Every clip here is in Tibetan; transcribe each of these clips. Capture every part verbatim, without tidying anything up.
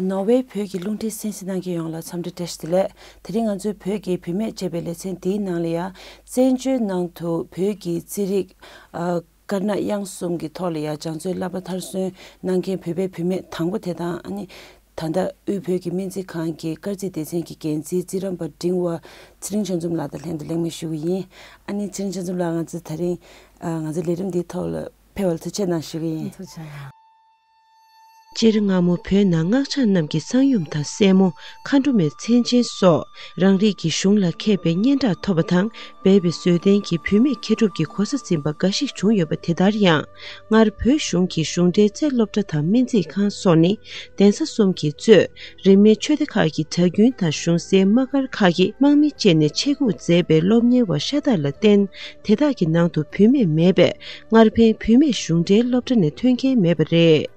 ནོར་ཝེ་བོད་ཀྱི་རླུང་འཕྲིན་གསན་གཟིགས་གནང་མཁན་ཡོངས་ལ་འཚམས་འདྲི་བཀྲ་ཤིས་བདེ་ལེགས། དེ་རིང་ང་ཚོའི་བོད་ཀྱི་བུད་མེད་ཅེས་པའི་ལེ་ཚན་འདིའི་ནང་ལ་ཡང་བཙན་བྱོལ་ནང་དུ་བོད་ཀྱི་རྩིས་རིག་ཨ། དཀར་ནག་དབྱངས་གསུམ་གྱི་ཐོག་ལ་ཡང་སྦྱང་བརྩོན་བསླབ་པ་མཐར་སོན་གནང་མཁན་བོད་པའི་བུད་མེད་དང་པོ་དེ་དང་། ཨ་ནི་ད་ལྟ་དབུས་བོད་ཀྱི་སྨན་རྩིས་ཁང་གི་སྐར་རྩིས་སྡེ་ཚན་གྱི་འགན་འཛིན་རྩིས་རམས་པ་འབྲིང་བ་ཚེ་རིང་ཆོས་འཛོམས་ལགས་དང་ལྷན་དུ་ལེགས་སྨོན་ཞུ་གི་ཡིན། ཨ་ནི་ཚེ་རིང་ཆོས་འཛོམས་ལགས། ང་ཚོ་ད་རིང་ཨ། ང་ཚོའི་ལས་རིམ་འདིའི་ཐོག་ལ་ཕེབས་པར་ཐུགས་རྗེ་གནང་ཞུ་གི་ཡིན། ཐུགས་རྗེ་གནང་། སྤྱིར་སྔ་མོ་བོད་ནང་སྔགས་འཆང་རྣམས་ཀྱི་གསང་ཡུམ་དང་སྲས་མོ་མཁའ་འགྲོ་མའི་མཚན་ཅན་སོགས་རང་རིགས་ཀྱི་གཞུང་ལ་མཁས་པའི་སྙན་གྲགས་ཐོབ་པ་དང་། སྦས་པའི་བཟོད་ལྡན་གྱི་བུད་མེད་མཁས་གྲུབ་ཀྱི་གོ་ས་ཟིན་པ་འགའ་ཞིག་བྱུང་ཡོད་པ་དེ་ལྟར་ཡང་། སྔར་བོད་གཞུང་གི་གཞུང་འབྲེལ་རྩེ་སློབ་གྲྭ་དང་སྨན་རྩིས་ཁང་སོགས་ནི་གདན་ས་གསུམ་གྱིས་གཙོས་རིས་མེད་ཆོས་སྡེ་ཁག་གི་གྲྭ་རྒྱུན་དང་གཞུང་སའི་དམག་སྒར་ཁག་གི་དམག་མི་བཅས་ནས་ཆེད་འགོ་མཛད་པའི་སློབ་གཉེར་བ་ཤ་སྟག་ལ་བརྟེན། དེ་དག་གི་ནང་དུ་བུད་མེད་མེད་པས། སྔར་ཕན་བུད་མེད་གཞུང་འབྲེལ་སློབ་གྲྭ་ནས་ཐོན་མཁན་མེད་པ་རེད།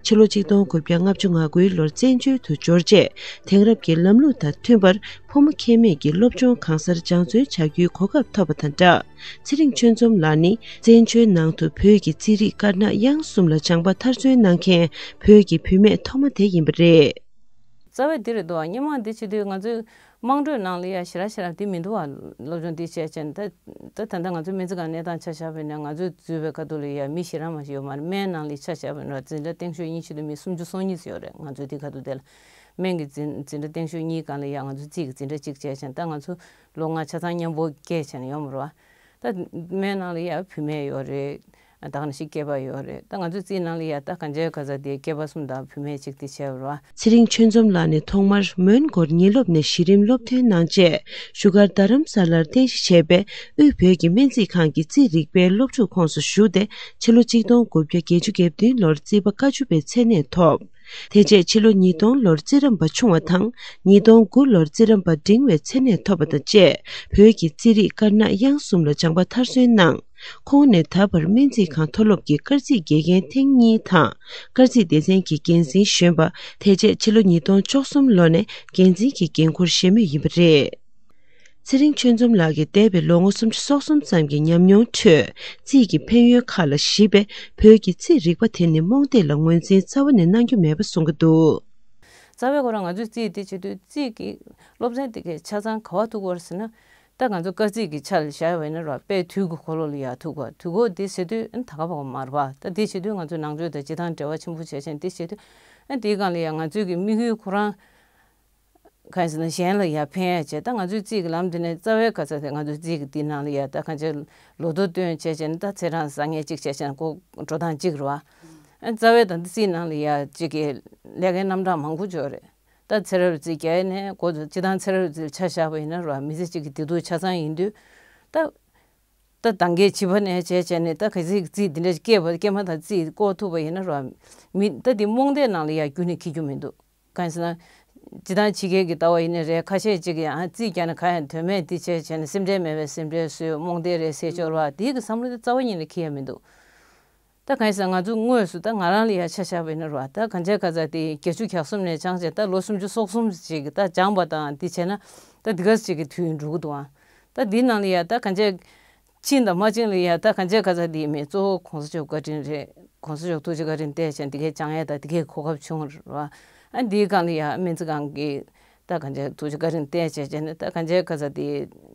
ཕྱི་ལོ་ཆིག་སྟོང་དགུ་བརྒྱ་ལྔ་བཅུ་ང་དགུའི་ལོར་བཙན་བྱོལ་དུ་འབྱོར་རྗེས། དེང་རབས་ཀྱི་ལམ་ལུགས་དང་མཐུན་པར་ཕོ་མོ་ཁྱད་མེད་ཀྱི་སློབ་སྦྱོང་གང་སར་སྦྱང་བརྩོན་བྱ་རྒྱུའི་གོ་སྐབས་ཐོབ་པ་དང་སྦྲགས། ཚེ་རིང་ཆོས་འཛོམས་ལགས་ནི་བཙན་བྱོལ་ནང་དུ་བོད་ཀྱི་རྩིས་རིག་དཀར་ནག་དབྱངས་གསུམ་ལ་སྦྱངས་པ་མཐར་སོན་གནང་མཁན་བོད་ཀྱི་བུད་མེད་ཐོག་མ་དེ་ཡིན་པ་རེད། རྩ་བའི་འདི་རེད་འདུག་ཨ། སྔོན་མ་འདི་བྱེད་དུས་ང་ཚོའི་དམངས་ཁྲོད་ནང་ལ་ཡ་ཞེ་དྲག་ཞེ་དྲག་འདི་མི་འདུག་ཨ། སློབ་སྦྱོང་འདི་བྱས་བྱས་ནས་ད་ད་ད་ལྟ་ང་ཚོའི་སྨན་རྩིས་ཁང་གནས་སྟངས་ཆ་བཞག་པ་ཡིན་ན། ང་ཚོའི་འཛུལ་བའི་ཁ་ཐུག་ལ་ཡ་མི་ཞེ་དྲག་མ་ཞིག་ཡོད་མ་རེད། སྨན་ནང་ལ་ཆ་བཞག་པ་ཡིན་ན་འཛིན་གྲྭ་སྟེང་ཤོག་གཉིས་ཆེད་དུ་མི་སུམ་ཅུ་སོ་གཉིས་ཙམ་ཡོད་རེད། ང་ཚོའི་འདི་ཁ་ཐུག་དེ་ལ་སྨན་གྱི་འཛིན་འཛིན་གྲྭ་སྟེང་ཤོག་གཉིས་སྒང་ལ་ཡ་ང་ཚོ་རྩིས་ཀྱི་འཛིན་གྲྭ་གཅིག་བྱས་བྱས་ནས། ད་ང་ཚོ་ལོ་ལྔ་ཆ་ཚང་མཉམ་པོ་བསྐྱལ་བྱས་ནས་ཡོད་མ་རེད་བ། ད་སྨན་ནང་ལ་ཡ་བུད་མེད་ཡོད་རེད། ད་ག་ནང་བཞིན་སྐྱེས་པ་ཡོད་རེད། ད་ང་ཚོའི་རྩིས་ནང་ལ་ཡ་ད་གང་བྱས་ག་ཚ་དེ་སྐྱེས་པ་གསུམ་དང་བུད་མེད་གཅིག་དེ་བྱས་པ་རེད་བ། ཚེ་རིང་ཆོས་འཛོམས་ལགས་ནི་ཐོག་མར་མོན་གྷོར་ཉིན་སློབ་ཐོན་གནང་རྗེས། བཞུགས་སྒར་རྡ་རམ་ས་ལར་རྟེན་གཞི་བྱས་པའི་དབུས་བོད་ཀྱི་སྨན་རྩིས་ཁང་གི་རྩིས་རིག་པའི་སློབ་ཕྲུག་ཁོངས་སུ་ཞུགས་ཏེ། ཕྱི་ལོ་ཆིག་སྟོང་དགུ་བརྒྱ་བརྒྱད་ཅུ་གྱ་བདུན་ལོར་རྩིས་པ་བཀའ་བཅུ་པའི་མཚན་གནས་ཐོབ། དེ་རྗེས་ཕྱི་ལོ་ཉིས་སྟོང་ལོར་རྩིས་རམས་པ་ཆུང་བ་དང་། ཉིས་སྟོང་དགུ་ལོར་རྩིས་རམས་པ་འབྲིང་བའི་མཚན་གནས་ཐོབ་པ་དང་བཅས། བོད་ཀྱི་རྩིས་རིག་དཀར་ནག་དབྱངས་གསུམ་ལ་སྦྱངས་པ་མཐར་སོན་གནང་། ཁོང་ནས་ད་བར་སྨན་རྩིས་ཁང་མཐོ་སློབ་ཀྱི་སྐར་རྩིས་དགེ་རྒན་ཐེངས་གཉིས་དང་། སྐར་རྩིས་སྡེ་ཚན་གྱི་འགན་འཛིན་གཞོན་པ། དེ་རྗེས་ཕྱི་ལོ་ཉིས་སྟོང་བཅུ་གསུམ་ལོ་ནས་འགན་འཛིན་གྱི་འགན་འཁུར་བཞེས་མུས་ཡིན་པ་རེད། ཚེ་རིང་ཆོས་འཛོམས་ལགས་ཀྱིས་འདས་པའི་ལོ་ངོ་སུམ་ཅུ་སོ་གསུམ་ཙམ་གྱི་ཉམས་མྱོང་ཁྲོད། རྩིས་ཀྱི་ཕན་ཡོན་ཁག་ལ་གཞིགས་པའི་བོད་ཀྱི་རྩིས་རིག་པ་དེ་ནི་རྨོངས་དད་ལ་ངོས་འཛིན་རྩ་བ་ནས་གནང་རྒྱུ་མེད་པ་གསུང་གི་འདུག། རྩ་བའི་ཁོ་རང་ང་ཚོས་རྩིས་དེ་བྱེད་དུས། རྩིས་ཀྱི་སློབ་ཚན་དེ་གའི་ཆ་ཚང་ག་པར་ཐུག་གི་ཡོད་རེད་ཟེར་ན། ད་ང་ཚོ་སྐར་རྩིས་ཀྱི་ཆ་ལ་བཞག་པ་ཡིན་ན་ར། དཔེ་དུས་ཀྱི་འཁོར་ལོ་ལ་ཡ་ཐུག་གོ། དུས་འཁོར་དེ་ཟེར་དུས་ཨ་ནི་ད་ག་པ་མ་རེད་པ། ད་དེ་བྱེད་དུས་ང་ཚོའི་ནང་ཆོས་དང་སྤྱི་དང་འབྲེལ་བ་ཆེན་པོ་བྱས་བྱས། དེ་བྱེད་དུས་ཨ་ནི་དེའི་སྒང་ལ་ཡ་ང་ཚོའི་གི་དམིགས་ཡུལ་ཁོ་རང་གང་ཡིན་ཟེར་ན། གཞན་ལ་ཡ་ཕན་ཡ་བྱས། ད་ང་ཚོའི་རྩིས་ཀྱི་ལམ་དེ་ནས་རྩ་བའི་ག་ཚ་དེ་ང་ཚོའི་རྩིས་ཀྱི་འདི་ནང་ལ་ཡ་ད་གང་ཅི་ལོ་ཐོ་བཏོན་བྱས་བྱས་ནས། ད་ཚེས་གྲངས་བཟང་ངན་གཅིག་བྱས་བྱས་ནས་ཁོ་འགྲོ་སྟངས་གཅིག་རེད་པ། ཨ་ནི་རྩ་བའི་ད་འདི་རྩིས་ནང་ལ་ཡ་གཅིག་གི་ལས་ཀའི་རྣམ་གྲངས་མང་པོ་ཅིག་ཡོད་རེད། ད་ཚེ་རབས་རྩིས་རྒྱག་ནས་འགོ་བཙུགས། སྤྱིར་བཏང་ཚེ་རབས་རྩིས་ལ་ཆ་བཞག་པ་ཡིན་ན་ར། མི་ཚེ་གཅིག་གི་བདེ་སྡུག་ཆ་ཚང་ཡིན་དུས། ད་ད་ད་གིན་བྱིས་པ་ནས་བྱས་བྱས་ནས། ད་གལ་སྲིད་རྩིས་འདི་འདྲ་སྐྱེས་པ། སྐྱེས་མ་ཐག་རྩིས་བརྐོ་ཐུབ་པ་ཡིན་ན་ར། མི་ད་འདི་རྨོངས་དད་ནང་ལ་ཡ་ཁྱོན་ནས་འཁྱེར་རྒྱུ་མི་འདུག། གང་ཡིན་ཟེར་ན། སྤྱིར་བཏང་ཕྱི་རྒྱལ་གྱི་ལྟ་བ་ཡིན་ནའི་རེད། ཁ་ཤས་ཅིག་གིས་ཨ་རྩིས་རྒྱག་ན་གང་ཡང་དོན་མེད་འདི་བྱས་བྱས་ནས། སེམས་ཁྲལ་མེད་པའི་སེམས་ཁྲལ་བཟོས། རྨོངས་དད་རེད་ཟེར་ཆོག་ར། དེའི་གི་བསམ་བློ་དེ་རྩ་བ་ཉིད་ནས་འཁྱེར་ཡ་མི་འདུག། ད་གང་ཡིན་ཟེར་ན། ང་ཚོ་དངོས་སུ་ད་ང་རང་ལ་ཡ་ཆ་བཞག་པ་ཡིན་ན་ར། ད་གང་བྱས་ག་ཚ་དེ་བརྒྱད་ཅུ་གྱ་གསུམ་ནས་སྦྱངས་བྱས། ད་ལོ་སུམ་ཅུ་སོ་གསུམ་ཅིག་ད་སྦྱངས་པ་དང་འདི་བྱས་ན། ད་འདི་ག་ཅིག་གི་དུས་འགྲོ་གི་འདུག་ཨ། ད་འདི་ནང་ལ་ཡ་ད་གང་བྱས་ཕྱིན་དང་མ་ཕྱིན་ལ་ཡ་ད་གང་བྱས་ག་ཚ་དེ་མེད། གཙོ་བོ་གོང་ས་མཆོག་བཀའ་དྲིན་རེད། གོང་ས་མཆོག་ཐུགས་རྗེ་བཀའ་དྲིན་བརྟེན་བྱས་འདི་གའི་སྦྱང་ཡ་དང་འདི་གའི་གོ་སྐབས་བྱུང་ར། ཨ་འདིའི་སྒང་ལ་ཡ་སྨན་རྩིས་ཁང་གི་ད་གང་བྱས་ཐུགས་རྗེ་བཀའ་དྲིན་བརྟེན་བྱས་བྱས་ནས། ད་གང་བྱས་ག་ཚ་དེ་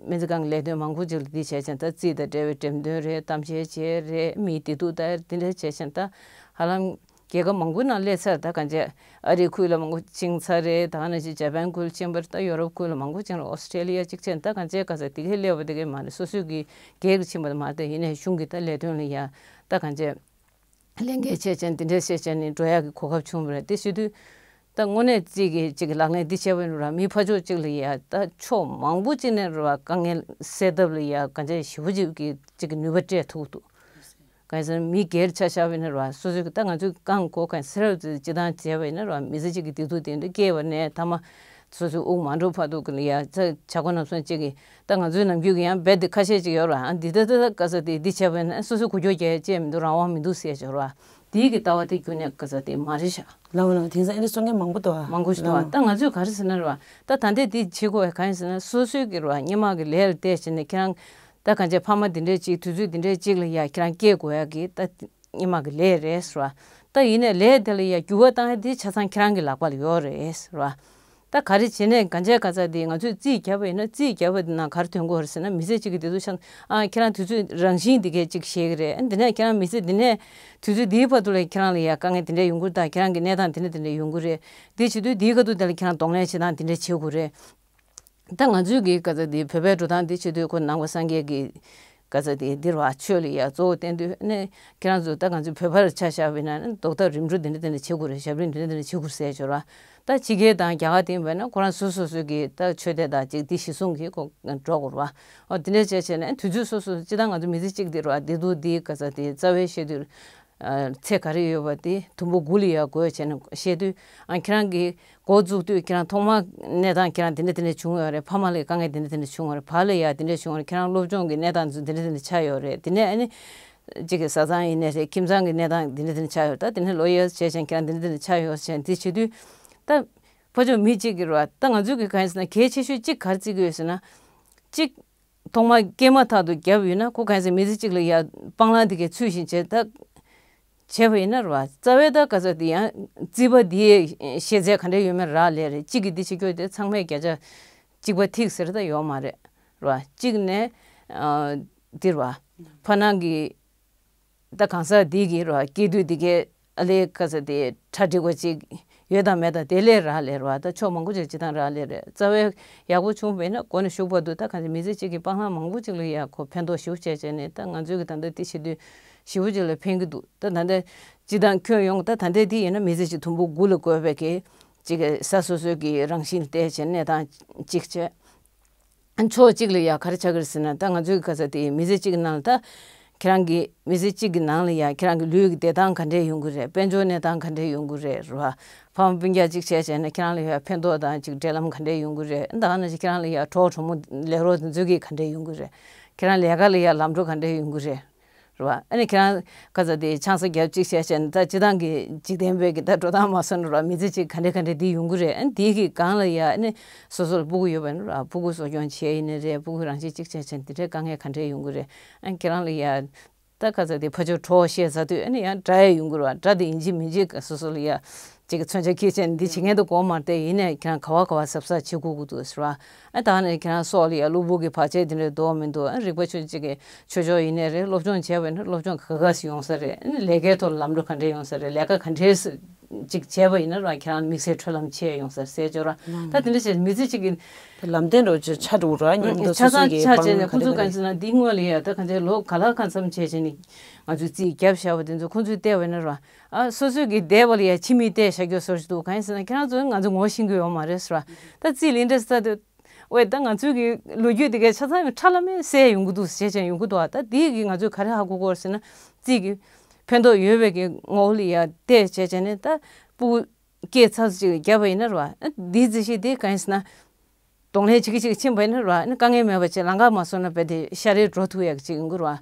སྨན་རྩིས་ཁང་གི་ལས་དོན་མང་པོ་ཅིག་ལ་འདི་བྱས་བྱས། ད་རྩིས་དང་འབྲེལ་བའི་འགྲེམས་སྟོན་རེད། གཏམ་བཤད་བྱས་རེད། མིའི་བདེ་སྡུག་ད་འདི་འདྲ་བྱས་བྱས། ད་ཧ་ལམ་རྒྱལ་ཁབ་མང་པོའི་ནང་སླེབས་ཚར། ད་གང་བྱས་ཨ་རིའི་ཁུལ་ལ་མང་པོ་ཕྱིན་ཚར་རེད། ད་ག་ནང་བཞིན་ཇ་པན་ཁུལ་ཕྱིན་པ་རེད། ད་ཡོ་རོབ་ཁུལ་ལ་མང་པོ་ཕྱིན་རེད། ཨོ་སི་ཀྲེ་ལི་ཡ་གཅིག་བྱས། ད་གང་བྱས་ག་ཚ་འདི་གའི་སླེབས་པ་འདི་གའི་མ་རེད། སོ་སོའི་གི་སྒེར་གྱི་ཕྱིན་པ་དེ་མ་རེད། ད་ཡིན་ནའི་གཞུང་གི་ད་ལས་དོན་ལ་ཡ་ད་གང་བྱས་ལས་འགན་བྱས་བྱས་འདི་འདྲ་བྱས་བྱས་ནས་འགྲོ་ཡག་གི་གོ་སྐབས་བྱུང་བ་རེད། དེ་བྱེད་དུས་ད་དངོས་གནས་རྩིས་ཀྱི་ཅིག་གི་ལག་ལེན་འདི་བྱས་པ་ཡིན་ར། མི་ཕར་ཕྱོགས་གཅིག་ལ་ཡ་ད་ཕྱོགས་མང་པོ་གཅིག་ནས་ར་དཀའ་ངལ་སེལ་ཐབས་ལ་ཡ་གང་ཅི་ཞེ་པོ་ཅིག་གི་ཅིག་གི་ནུས་པ་སྤྲད་ཐུབ་འདུག། གང་ཡིན་ཟེར་ན་མི་སྒེར་ཆ་བཞག་པ་ཡིན་ན་ར། སོ་སོའི་གི་ད་ང་ཚོའི་རྐང་མགོ་གང་ཚེ་རབས་རྩིས་སྤྱིར་བཏང་བྱས་པ་ཡིན་ན་ར། མི་ཚེ་གཅིག་གི་བདེ་སྡུག་དེ་འདྲ་སྐྱེས་པ་ནས་ཐ་མ་སོ་སོའི་དབུགས་མ་འགྲོ་བར་དུ་གི་ལ་ཡ་ཚ་བྱ་སྒོ་རྣམ་གསུམ་གཅིག་གི། ད་ང་ཚོའི་ནམ་རྒྱུན་གི་ཡང་རྦད་དེ་ཁ་ཤས་ཅིག་ཡོད་ར། ཨ་འདི་ད་ད་ད་ག་ས་དེ་འདི་བྱས་པ་ཡིན་ན་སོ་སོའི་འགུལ་སྐྱོད་རྒྱག་ཡ་ཅི་མི་འདུག། རང་དབང་མི་འདུག་ཟེར་ཡ་ཅིག་ཡོད་ར། དེའི་གི་ལྟ་བ་དེ་ཁྱོན་ནས་ག་ས་དེ་མ་རེད་ཤག། ལའོ་ལའོ། དེང་སང་ཨེ་འདྲ་གསུང་མཁན་མང་པོ་འདུག་ཨ། མང་པོ་ཞིག་འདུག་ཨ། ལའོ། ད་ང་ཚོས་ག་རེ་ཟེར་ན་ར། ད་ད་ལྟའི་འདི་བྱེད་དགོས་པ་གང་ཡིན་ཟེར་ན། སོ་སོའི་གི་ར་སྔོན་མ་གི་ལས་ལ་བལྟས་བྱས་ནས་ཁྱེད་རང་ད་གང་བྱས་ཕ་མ་འདི་འདྲས་ཅིག་དུས་ཚོད་འདི་འདྲས་ཅིག་ལ་ཡ་ཁྱེད་རང་སྐྱེལ་དགོས་ཡ་གི་ད། སྔོན་མ་གི་ལས་རེད་ཟེར་བ། ད་ཡིན་ནའི་ལས་དེ་ལ་ཡ་འགྱུར་བ་བཏང་ཡ་དེ་ཆ་ཚང་ཁྱེད་རང་གི་ལག་པ་ལ་ཡོད་རེད་ཟེར་བ། ད་ག་རེ་བྱས་ནས་གང་བྱས་ག་ཚ་དེ་ང་ཚོས་རྩིས་བརྒྱབ་པ་ཡིན་ན་རྩིས་བརྒྱབ་པ་དེ་ནང་ག་རེ་ཐོན་གྱི་ཡོད་རེད་ཟེར་ན། མི་ཚེ་གཅིག་གི་དེ་ཚོ་ཆ་ཨ་ཁྱེད་རང་དུས་ཚོད་རང་བཞིན་དེ་གས་གཅིག་ཤེས་ཀྱི་རེད། ཨ་འདི་ནས་ཁྱེད་རང་མི་ཚེ་འདི་ནས་དུས་ཚོད་འདིའི་བར་དུ་ལ་ཁྱེད་རང་ལ་ཡ་དཀའ་ངལ་དེ་འདྲ་ཡོང་གི་རེད། ད་ཁྱེད་རང་གི་གནས་སྟངས་དེ་འདྲ་དེ་འདྲ་ཡོང་གི་རེད། དེ་བྱེད་དུས་དེའི་ཁ་ཐུག་དེ་ལ་ཁྱེད་རང་གདོང་ལེན་བྱེད་སྟངས་དེ་འདྲ་བྱེད་དགོས་རེད། ད་ང་ཚོའི་གི་ག་ཚ་དེ་བོད་པའི་འགྲོ་སྟངས་དེ་བྱེད་དུས་ཁོ་ནང་པ་སངས་རྒྱས་ཀྱི་ག་ཚ་དེ་འདིར་བ་ཆོས་ལ་ཡ་གཙོ་བོ་བསྟན་དུས་ནས་ཁྱེད་རང་ཚོ་ད་ང་ཚོ་བོད་པར་ཆ་བཞག་པ་ཡིན་ན་ནི་ཟློག་ཐབས་རིམ་གྲོ་འདི་འདྲ་འདི་འདྲ་བྱེད་དགོས་རེད། ཞབས་རིམ་འདི་འདྲ་འདི་འདྲ་བྱེད་དགོས་ཟེར་ཞོར་བ། ད་ཕྱི་རྒྱལ་དང་རྒྱ་གར་དེ་ཡིན་པ་ན་ཁོ་རང་སོ་སོ་སོ་གི་ད་ཆོས་དད་དང་ཅིག་དེ་གཞི་བཟུང་གི་ཁོ་འགྲོ་དགོས་རེད་བ། ཨོ་དེ་འདྲ་བྱས་བྱས་ནས་དུས་ཚོད་སོ་སོ་སྤྱི་བཏང་ང་ཚོ་མི་ཚེ་གཅིག་དེ་རེད་བ། བདེ་སྡུག་འདི་ག་ཚ་དེ་རྩ་བའི་བཤད་དུས། ཚེ་ག་རེ་ཡོད་པ་དེ་དུམ་བུ་དགུ་ལ་ཡ་བགོས་བྱས་ནས་བཤད་དུས། ཨ་ཁྱེད་རང་གིས་འགོ་བཙུགས་དུས་ཁྱེད་རང་ཐོག་མ་གནས་སྟངས་ཁྱེད་རང་དེ་འདྲ་དེ་འདྲ་བྱུང་ཡོད་རེད། ཕ་མ་ལ་དཀའ་ངལ་དེ་འདྲ་དེ་འདྲ་བྱུང་ཡོད་རེད། བར་ལ་ཡ་དེ་འདྲ་བྱུང་ཡོད་རེད། ཁྱེད་རང་སློབ་སྦྱོང་གི་གནས་སྟངས་དེ་འདྲ་དེ་འདྲ་ཆགས་ཡོད་རེད། དེ་ནས་ཨ་ནི་གཅིག་གི་བཟའ་ཚང་ཡིན་ནའི་རེད། ཁྱིམ་ཚང་གི་གནས་སྟངས་དེ་འདྲ་དེ་འདྲ་ཆགས་ཡོད་རེད། ད་དེ་ནས་ལོ་ཡར་བྱས་ཙང་ཁྱེད་རང་དེ་འདྲ་དེ་འདྲ་ཆགས་ཡོད་ཟེར་དེ་བྱེད་དུས། ད་ཕ་ཕྱོགས་མི་གཅིག་གི་རེད་བ། ད་ང་ཚོས་གི་གང་ཡིན་ཟེར་ན་གལ་ཆེ་ཤོས་གཅིག་ག་རེ་བརྩི་གི་ཡོད་ཟེར་ན། གཅིག་ཐོག་མར་སྐྱེས་མ་ཐག་ཏུ་བརྒྱབ་ཡོད་ན་ཁོ་གང་ཟེར་མི་ཚེ་གཅིག་ལ་ཡ་སྤང་བླང་དེ་གའི་ཚུལ་བཞིན་བྱས་ད་བྱས་པ་ཡིན་ན་རེད་བ། རྩ་བའི་ད་ག་ཚོད་དེ་ཡང་རྩིས་པ་དེའི་ཤེས་ཚད་ག་འདྲ་ཡོད་མེད་རག་ལས་རེད། གཅིག་གིས་འདི་བྱེད་རྒྱུ་དེ་ཚང་མས་བརྒྱ་ཆ་གཅིག་པ་ཐིག་ཟེར་ད་ཡོད་མ་རེད་རེད་བ། གཅིག་ནས་ཨ་འདི་རེད་བ། ཕ་ནང་གི་ད་གང་ཟག་འདི་གི་རེད་བ། སྐྱེས་དུས་འདི་གའི་ཨ་ལས་ག་ཚོད་དེ་གྲ་སྒྲིག་པ་ཅིག་ཡོད་དང་མེད་དང་དེ་ལས་རག་ལས་རེད་བ། ད་ཕྱོགས་མང་པོ་ཅིག་སྤྱི་བཏང་རག་ལས་རེད། རྩ་བའི་ཡག་པོ་བྱུང་བས་ན་འགོ་ནས་ཤུགས་པ་འདུག་ད་གང་ཅི་མི་ཚེ་གཅིག་གི་སྤང་བླང་མང་པོ་ཅིག་ལ་ཡ་ཁོ་ཕན་ཐོགས་ཞེ་པོ་བྱས་བྱས་ནས་ད་ང་ཚོའི་གི་ད་ལྟ་དེ་བྱེད་དུས་ཞེ་པོ་ཅིག་ལ་ཕན་གི་འདུག་ད་ད་ལྟ་སྤྱི་བཏང་ཁྱོན་ཡོངས་ད་ད་ལྟ་དེ་ཡིན་ན་མི་ཚེ་གཅིག་དུམ་བུ་དགུ་ལ་བགོས་པའི་གི་གཅིག་གི་ས་སོ་སོའི་གི་རང་བཞིན་བལྟས་བྱས་གནས་སྟངས་གཅིག་བྱས། ཕྱོགས་གཅིག་ལ་ཡ་ག་རེ་ཆགས་ཀྱི་རེད་ཟེར་ན། ད་ང་ཚོའི་ག་ས་དེ་མི་ཚེ་གཅིག་གི་ནང་ལ་ད་ཁྱེད་རང་གི་མི་ཚེ་གཅིག་གི་ནང་ལ་ཡ་ཁྱེད་རང་གི་ལུས་ཀྱི་བདེ་ཐང་ག་འདྲས་ཡོང་གི་རེད། དཔལ་འབྱོར་གནས་སྟངས་ག་འདྲས་ཡོང་གི་རེད་རེད་བ། ཕ་མ་སྤུན་ཀྱག་གཅིག་བྱས་བྱས་ན་ཁྱེད་རང་ལ་ཡ་ཕན་ཐོགས་དང་གཅིག་འབྲེལ་ལམ་ག་འདྲས་ཡོང་གི་རེད། ད་ག་ནང་བཞིན་ཁྱེད་རང་ལ་ཡ་གྲོགས་གྲོགས་མོ་ལས་རོགས་དེ་ཚོ་གིས་ག་འདྲས་ཡོང་གི་རེད། ཁྱེད་རང་ལས་ཀ་ལ་ཡ་ལམ་འགྲོ་ག་འདྲས་ཡོང་གི་རེད། རེད་བ། ཨ་ནི་ཁྱེད་རང་ག་ཚ་དེ་ཆང་ས་རྒྱབ་གཅིག་བྱས་བྱས་ན་ད་སྤྱི་བཏང་གི་འཇིག་རྟེན་པའི་གི་ད་འགྲོ་སྟངས་མ་སོང་ན་རེད་བ། མི་ཚེ་གཅིག་ག་འདྲ་ག་འདྲ་འདི་ཡོང་གི་རེད། ཨ་ནི་དེའི་གི་སྒང་ལ་ཡ་ཨ་ནི་སོ་སོ་ལ་སྤུ་གུ་ཡོད་པ་ཡིན་ན་རེད་བ། སྤུ་གུ་གསོ་སྐྱོང་བྱས་ཡིན་ནའི་རེད། སྤུ་གུ་རང་བཞིན་གཅིག་བྱས་བྱས་ན་དེ་འདྲའི་དཀའ་ངལ་ག་འདྲ་ཡོང་གི་རེད། ཨ་ནི་ཁྱེད་རང་ལ་ཡ་ད་ག་ཚ་དེ་ཕ་ཆོས་གྲོགས་བཤད་ཟ་དུས་ཨ་ནི་ཡང་དགྲ་ཡ་ཡོང་གི་རེད་བ། དགྲ་དེ་ཡིན་གཅིག་མིན་གཅིག་སོ་སོ་ལ་ཡ། ཅིག་གི་མཚོན་ཆ་འཁྱེར་བྱས་ནས་འདི་བྱེད་མཁན་དུ་གོ་མ་རེད་དེ། ཡིན་ནའི་ཁྱེད་རང་ག་བ་ག་བ་གཟབ་གཟབ་བྱེད་དགོས་ཀྱི་འདུག་ཟེར་བ། ཨ་ད་ནི་ཁྱེད་རང་སྲོག་ལ་ཡ་གློ་བུར་གྱི་བར་ཆད་འདི་འདྲ་འདུག་མི་འདུག་ཨ་རིག་པ་ཆོས་ཅིག་གི་ཆོས་ཕྱོགས་ཡིན་ནའི་རེད། སློབ་སྦྱོང་བྱས་པ་ཡིན་ན་སློབ་སྦྱོང་ག་ག་ཞིག་ཡོང་ས་རེད། ཨ་ནི་ལས་ཀའི་ཐོག་ལམ་འགྲོ་ག་འདྲས་ཡོང་ས་རེད། ལས་ཀ་ག་འདྲས་ཅིག་བྱས་པ་ཡིན་ན་ར་ཁྱེད་རང་དམིགས་བསལ་འཕྲུལ་ལམ་ཆེ་ཡོང་ས་རེད་ཟེར་ཅོག་ར། ད་དེ་འདྲ་བྱས་མི་ཚེ་གཅིག་གི་ལམ་སྟོན་འགྲོ་ཆ་འགྲོ་ར་ཉམས་ཆ་ཚང་ཆ་བྱས་ནས་ཁོ་ཚོ་ག་ཚོད་ན་འདི་སྔོན་ལ་ཡ་ད་ག་ཚོད་ལོ་ག་ལ་གང་འཚམ་བྱས་བྱས་ནས་ང་ཚོས་རྩིས་བརྒྱབ་བཞག་པ་དེ་ཚོ་ཁོ་ཚོས་བལྟས་པ་ཡིན་ན་ར། ཨ་སོ་སོའི་གི་འདས་པ་ལ་ཡ་ཕྱི་མིག་བལྟས་བཞག་རྒྱུ་བཟོ་ཞིག་འདུག་གང་ཡིན་ཟེར་ན་ཁྱེད་རང་ཚོས་ང་ཚོ་ངོ་ཤེས་ཀྱི་ཡོད་མ་རེད་ཟེར་བ། ད་རྩིས་ལ་འདྲ་ཟེར་དུས། ཝེ་ད་ང་ཚོའི་གི་ལོ་རྒྱུས་དེ་གའི་ཆ་ཚང་ཡང་ཁྲ་ལམ་མེ་གསལ་ཡོང་གི་འདུག་ཟེར་བྱས་ཡོང་གི་འདུག་ཨ་ད་དེ་གི་ང་ཚོས་ག་རེ་ཧ་གོ་གོ་ཟེར་ན། རྩིས་གི་ཕན་ཐོགས་ཡོད་པའི་གི་ངོ་བོ་ལ་ཡ་བལྟས་བྱས་བྱས་ནས་ད་སྤུ་གུ་སྐྱེས་ཚར་ཅིག་བརྒྱབ་པ་ཡིན་ན་ར་བ། ཨ་འདིའི་རྩིས་གཞི་དེ་གང་ཡིན་ཟེར་ན། གདོང་ལེན་བྱེད་ཀྱི་ཅིག་ཕྱིན་པ་ཡིན་ན་ར་བ། ཨ་ནི་དཀའ་ངལ་མེད་པ་ཅིག་ལམ་ཁ་མ་སོང་ན་རྦད་དེ་ཤ་རེ་འགྲོ་ཐུབ་ཡག་ཅིག་ཡོང་གི་ར་བ།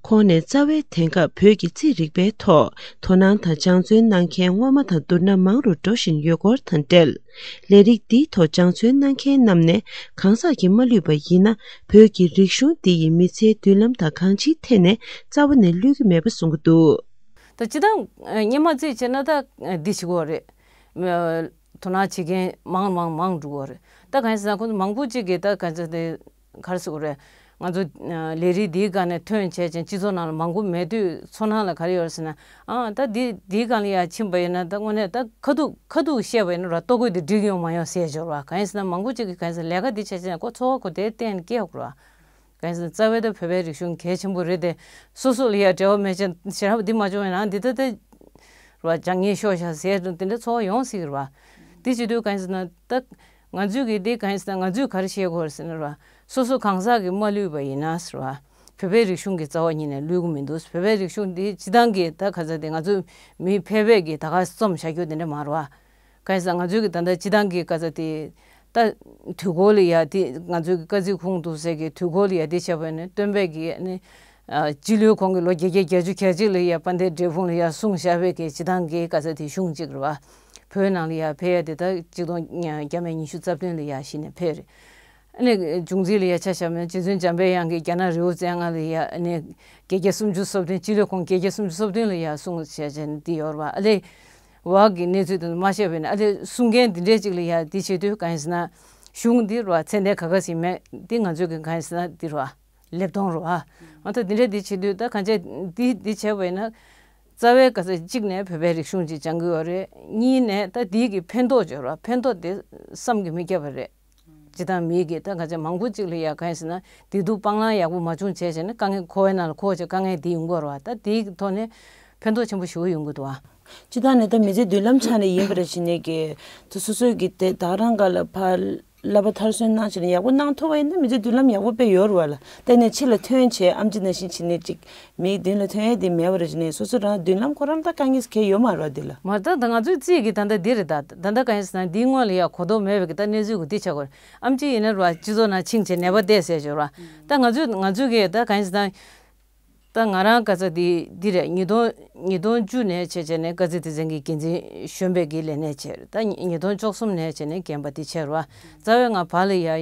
ཁོང་ནས་རྩ་བའི་དེང་སྐབས་བོད་ཀྱི་རྩིས་རིག་པའི་ཐོག་དོ་སྣང་དང་སྦྱང་བརྩོན་གནང་མཁན་སྔོན་མ་དང་བསྡུར་ན་མང་རུ་འགྲོ་བཞིན་ཡོད་སྐོར་དང་འབྲེལ། ལས་རིགས་འདིའི་ཐོག་སྦྱང་བརྩོན་གནང་མཁན་རྣམས་ནས་གང་ཟག་གིས་མ་བསླུས་པ་ཡིན་ན། བོད་ཀྱི་རིག་གཞུང་འདི་ཡི་མི་ཚེའི་མདུན་ལམ་དང་གང་ཅིའི་ཐད་ནས་རྩ་བ་ནས་བསླུས་ཀྱི་མེད་པ་གསུང་གི་འདུག་ད་སྤྱིར་བཏང་སྔོན་མ་རྩིས་བྱས་ན་ད་འདི་བྱེད་དགོས་རེད། དོ་སྣང་བྱེད་མཁན་མང་མང་མང་འགྲོ་གི་རེད། ད་གང་ཡིན་ཟེར་ན་ཁོང་ཚོ་མང་པོ་ཅིག་གིས་ད་གང་ཟེར་དེ་ག་རེ་ཟེར་དགོས་རེད། ང་ཚོ་ལས་རིགས་འདིའི་སྒང་ནས་ཐོན་བྱས་ཅིང་སྤྱི་ཚོགས་ནང་ལ་མང་པོ་མེད་དུས་ཚོར་སྣང་ལ་ག་རེ་ཡོད་རེད་ཟེར་ན། ཨ་ད་འདི་འདིའི་སྒང་ལ་ཡར་ཕྱིན་པ་ཡིན་ན་ད་དངོས་གནས་ད་ཁ་ཐུག་ཁ་ཐུག་བཤད་པ་ཡིན་ན་ར་ལྟོ་གོས་དེ་འགྲིག་ཡོང་མ་ཡོང་ཟེར་འབྱོར་བ། གང་ཡིན་ཟེར་ན་མང་པོ་ཅིག་གིས་གང་ཡིན་ཟེར་ན་ལས་ཀ་འདི་བྱས་ཅིང་ཁོ་འཚོ་བ་ཁོ་དེ་གཏན་ནས་སྐྱེལ་དགོས་རེད་བ། གང་ཡིན་ཟེར་ན་རྩ་བའི་ད་བོད་པའི་རིག་གཞུང་གལ་ཆེན་པོ་རེད་དེ། སོ་སོ་ལ་ཡ་འབྲེལ་བ་མེད་ཅིང་ཞེ་དྲག་འདི་མ་བྱུང་བའི་ནང་འདི་ད་ད་ར་སྦྱང་ཉེས་ཤོར་ཤག་ཟེར་དུས་དེ་འདྲ་ཚོར་བ་ཡོང་སྲིད་ཀྱི་རེད་བ། དེ་བྱེད་དུས་གང་ཡིན་ཟེར་ན་ད་ང་ཚོས་ཀྱི་དེ་གང་ཡིན་ཟེར་ན་ང་ཚོས་ག་རེ་བཤད་དགོས་རེད་ཟེར་ན་ར། སོ་སོ་གང་ཟག་གིས་མ་བསླུས་པ་ཡིན་ན་ཟེར་བ། བོད་པའི་རིག་གཞུང་གི་རྩ་བ་ཉིད་ནས་བསླུ་གི་མི་འདུག་བོད་པའི་རིག་གཞུང་འདི་སྤྱིར་བཏང་གི་ད་ག་ཚ་དེ་ང་ཚོ་མི་ཕལ་པས་ཀྱི་ད་ག་རྩོམ་བཞག་རྒྱུ་དེ་འདྲ་མ་རེད་བ། གང་ཡིན་ཟེར་ན་ང་ཚོའི་གི་ད་ལྟ་སྤྱིར་བཏང་གི་ག་ཚ་དེ། ད་དུས་འཁོར་ལ་ཡ་དེ་ང་ཚོའི་གི་སྐར་རྩིས་ཁུངས་འདུག་ཟེར་གི་དུས་འཁོར་ལ་ཡ་དེ་བྱས་པ་ནི་སྟོན་པས་གི་ནི། སྤྱི་ལོའི་གོང་གི་ལོ་བརྒྱད་བརྒྱ་བརྒྱད་ཅུ་གྱ་གཅིག་ལ་ཡ་དཔལ་ལྡན་འབྲས་སྤུངས་ལ་ཡ་གསུངས་བཞག་པའི་གི་སྤྱིར་བཏང་གི་ག་ཚ་དེ་གཞུང་གཅིག་རེད་བ། བོད་ནང་ལ་ཡ་ཕེབས་ཡ་དེ་ད་གཅིག་སྟོང་བརྒྱ་མེད་ཉི་ཤུ་རྩ་བདུན་ལ་ཡ་གཞི་ནས་ཕེབས་རེད། ཨ་ནི་འབྱུང་རྩིས་ལ་ཡ་ཆ་བཞག་ན་རྗེ་བཙུན་འཇམ་པའི་དབྱངས་ཀྱིས་རྒྱ་ནག་རི་བོ་རྩེ་ལྔ་ལ་ཡ་ཨ་ནི་བརྒྱད་བརྒྱ་སུམ་ཅུ་སོ་བདུན། སྤྱི་ལོའི་ཁོང་བརྒྱད་བརྒྱ་སུམ་ཅུ་སོ་བདུན་ལ་ཡ་གསུངས་བྱས་བྱས་ནས་འདི་ཡོད་རེད་བ། ཨ་ལས། བག་གི་གནས་ཚུལ་དེ་ཚོ་མ་བཤད་པ་ཡིན་ན། ཨ་ལས་གསུང་མཁན་འདི་འདྲས་ཅིག་ལ་ཡ་འདི་བྱེད་དུས་གང་ཡིན་ཟེར་ན། གཞུང་འདི་རེད་བ། ཚད་ལྡན་ག་ག་ཟིག་མེད། འདི་ང་ཚོས་གི་གང་ཡིན་ཟེར་ན་འདི་རེད་བ། ལེབ་སྟོང་རེད་བ། ང་ཚོ་འདི་འདྲས་འདི་བྱེད་དུས་ད་གང་བྱས་འདི་འདི་བྱས་པ་ཡིན་ན། རྩ་བའི་ག་ཚོད་གཅིག་ནས་བོད་པའི་རིག་གཞུང་ཅིག་སྦྱང་གི་ཡོད་རེད། གཉིས་ནས་ད་འདི་གི་ཕན་ཐོགས་ཅིག་ཡོད་རེད་བ། ཕན་ཐོགས་དེ་བསམ་གྱིས་མི་ཁྱབ་པ་རེད། སྤྱིར་བཏང་མི་གི་ད་ག་ཚོད་མང་པོ་ཅིག་ལ་ཡ་གང་ཡིན་ཟེར་ན། བདེ་སྡུག་སྤང་བླང་ཡག་པོ་མ་བྱུང་བྱས་བྱས་ན། དཀའ་ངལ་འཁོར་བའི་ནང་ལ་འཁོར་བྱས་དཀའ་ངལ་འདི་ཡོང་གི་ཡོད་རེད་བ། ད་འདིའི་ཐོག་ནས་ཕན་ཐོགས་ཆེན་པོ་ཞེ་པོ་ཡོང་གི་འདུག་བ། སྤྱིར་བཏང་ནས་ད་མི་ཚེ་མདུན་ལམ་ཆ་ནས་ཡིན་པ་རེད་བྱས་ནས་ཀྱི། ད་སོ་སོའི་གི་དེ་ད་རང་ག་ལ་ཕར་བསླབ་པ་མཐར་སོན་གནང་བྱས་ནས་ཡག་པོ་གནང་ཐུབ་པ་ཡིན་ན། མི་ཚེ་མདུན་ལམ་ཡག་པོ་དཔེ་ཡོད་རེད་བ་ལ། དེ་ནས་ཕྱི་ལ་ཐོན་བྱས་ཨམ་ཆི་ནང་བཞིན་བྱས་ནས་ཅིག་མིའི་མདུན་ལ་ཐོན་ཡས་དེ་མེད་པ་རེད་བྱས་ནས། སོ་སོ་རང་མདུན་ལམ་ཁོ་རང་ད་དཀའ་ངལ་གང་ཡང་ཡོད་མ་རེད་བ་འདི་ལ། མ་ད་ད་ང་ཚོའི་རྩིས་ཀྱི་ད་ལྟ་འདི་རེད། ད་ད་ལྟ་གང་ཡིན་ཟེར་ན། འདིའི་སྔོན་ལ་ཡ་གོ་རྟོགས་མེད་པའི་གི་ད་གནས་ཚུལ་གི་འདི་ཆགས་ཀྱི་ཡོད་རེད། ཨམ་ཆི་ཡིན་ན་རེད་བ། སྤྱི་ཚོགས་ནང་ཕྱིན་བྱས་ནད་པ་བསྡད་ཟེར་ཞོར་བ། ད་ང་ཚོས་ང་ཚོས་གི་ད་གང་ཡིན་ཟེར་ན། ད་ང་རང་ག་ཚོད་དེ་འདི་རེད། ཉིས་སྟོང་ཉིས་སྟོང་བཅུ་ནས་བྱས་བྱས་ནས་དཀར་མཛེས་སྡེ་ཚན་གྱི་འགན་འཛིན་གཞོན་པའི་གི་ལས་གནས་བྱས། ད་ཉིས་སྟོང་བཅུ་གསུམ་ནས་བྱས་ནས་རྒན་པ་དེ་བྱས་རེད་བ། རྩ་བའི་ང་བར་ལ་ཡ་ཨ་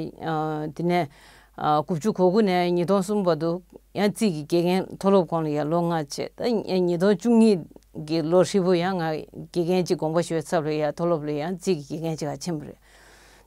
དེ་ནས་ཨ་དགུ་བཅུ་གོ་དགུ་ནས་ཉིས་སྟོང་གསུམ་བར་དུ་ཡང་རྩིས་ཀྱི་དགེ་རྒན་མཐོ་སློབ་ཁོངས་ལ་ཡ་ལོ་ལྔ་བྱས། ད་ཉིས་སྟོང་བཅུ་གཉིས་ཀྱི་ལོ་ཧྲིལ་པོ་ཡང་ང་དགེ་རྒན་གཅིག་དགོངས་པ་ཞུ་བའི་ཚབ་ལ་ཡ་མཐོ་སློབ་ལ་ཡང་རྩིས་ཀྱི་དགེ་རྒན་གཅིག་ག་ཕྱིན་པ་རེད།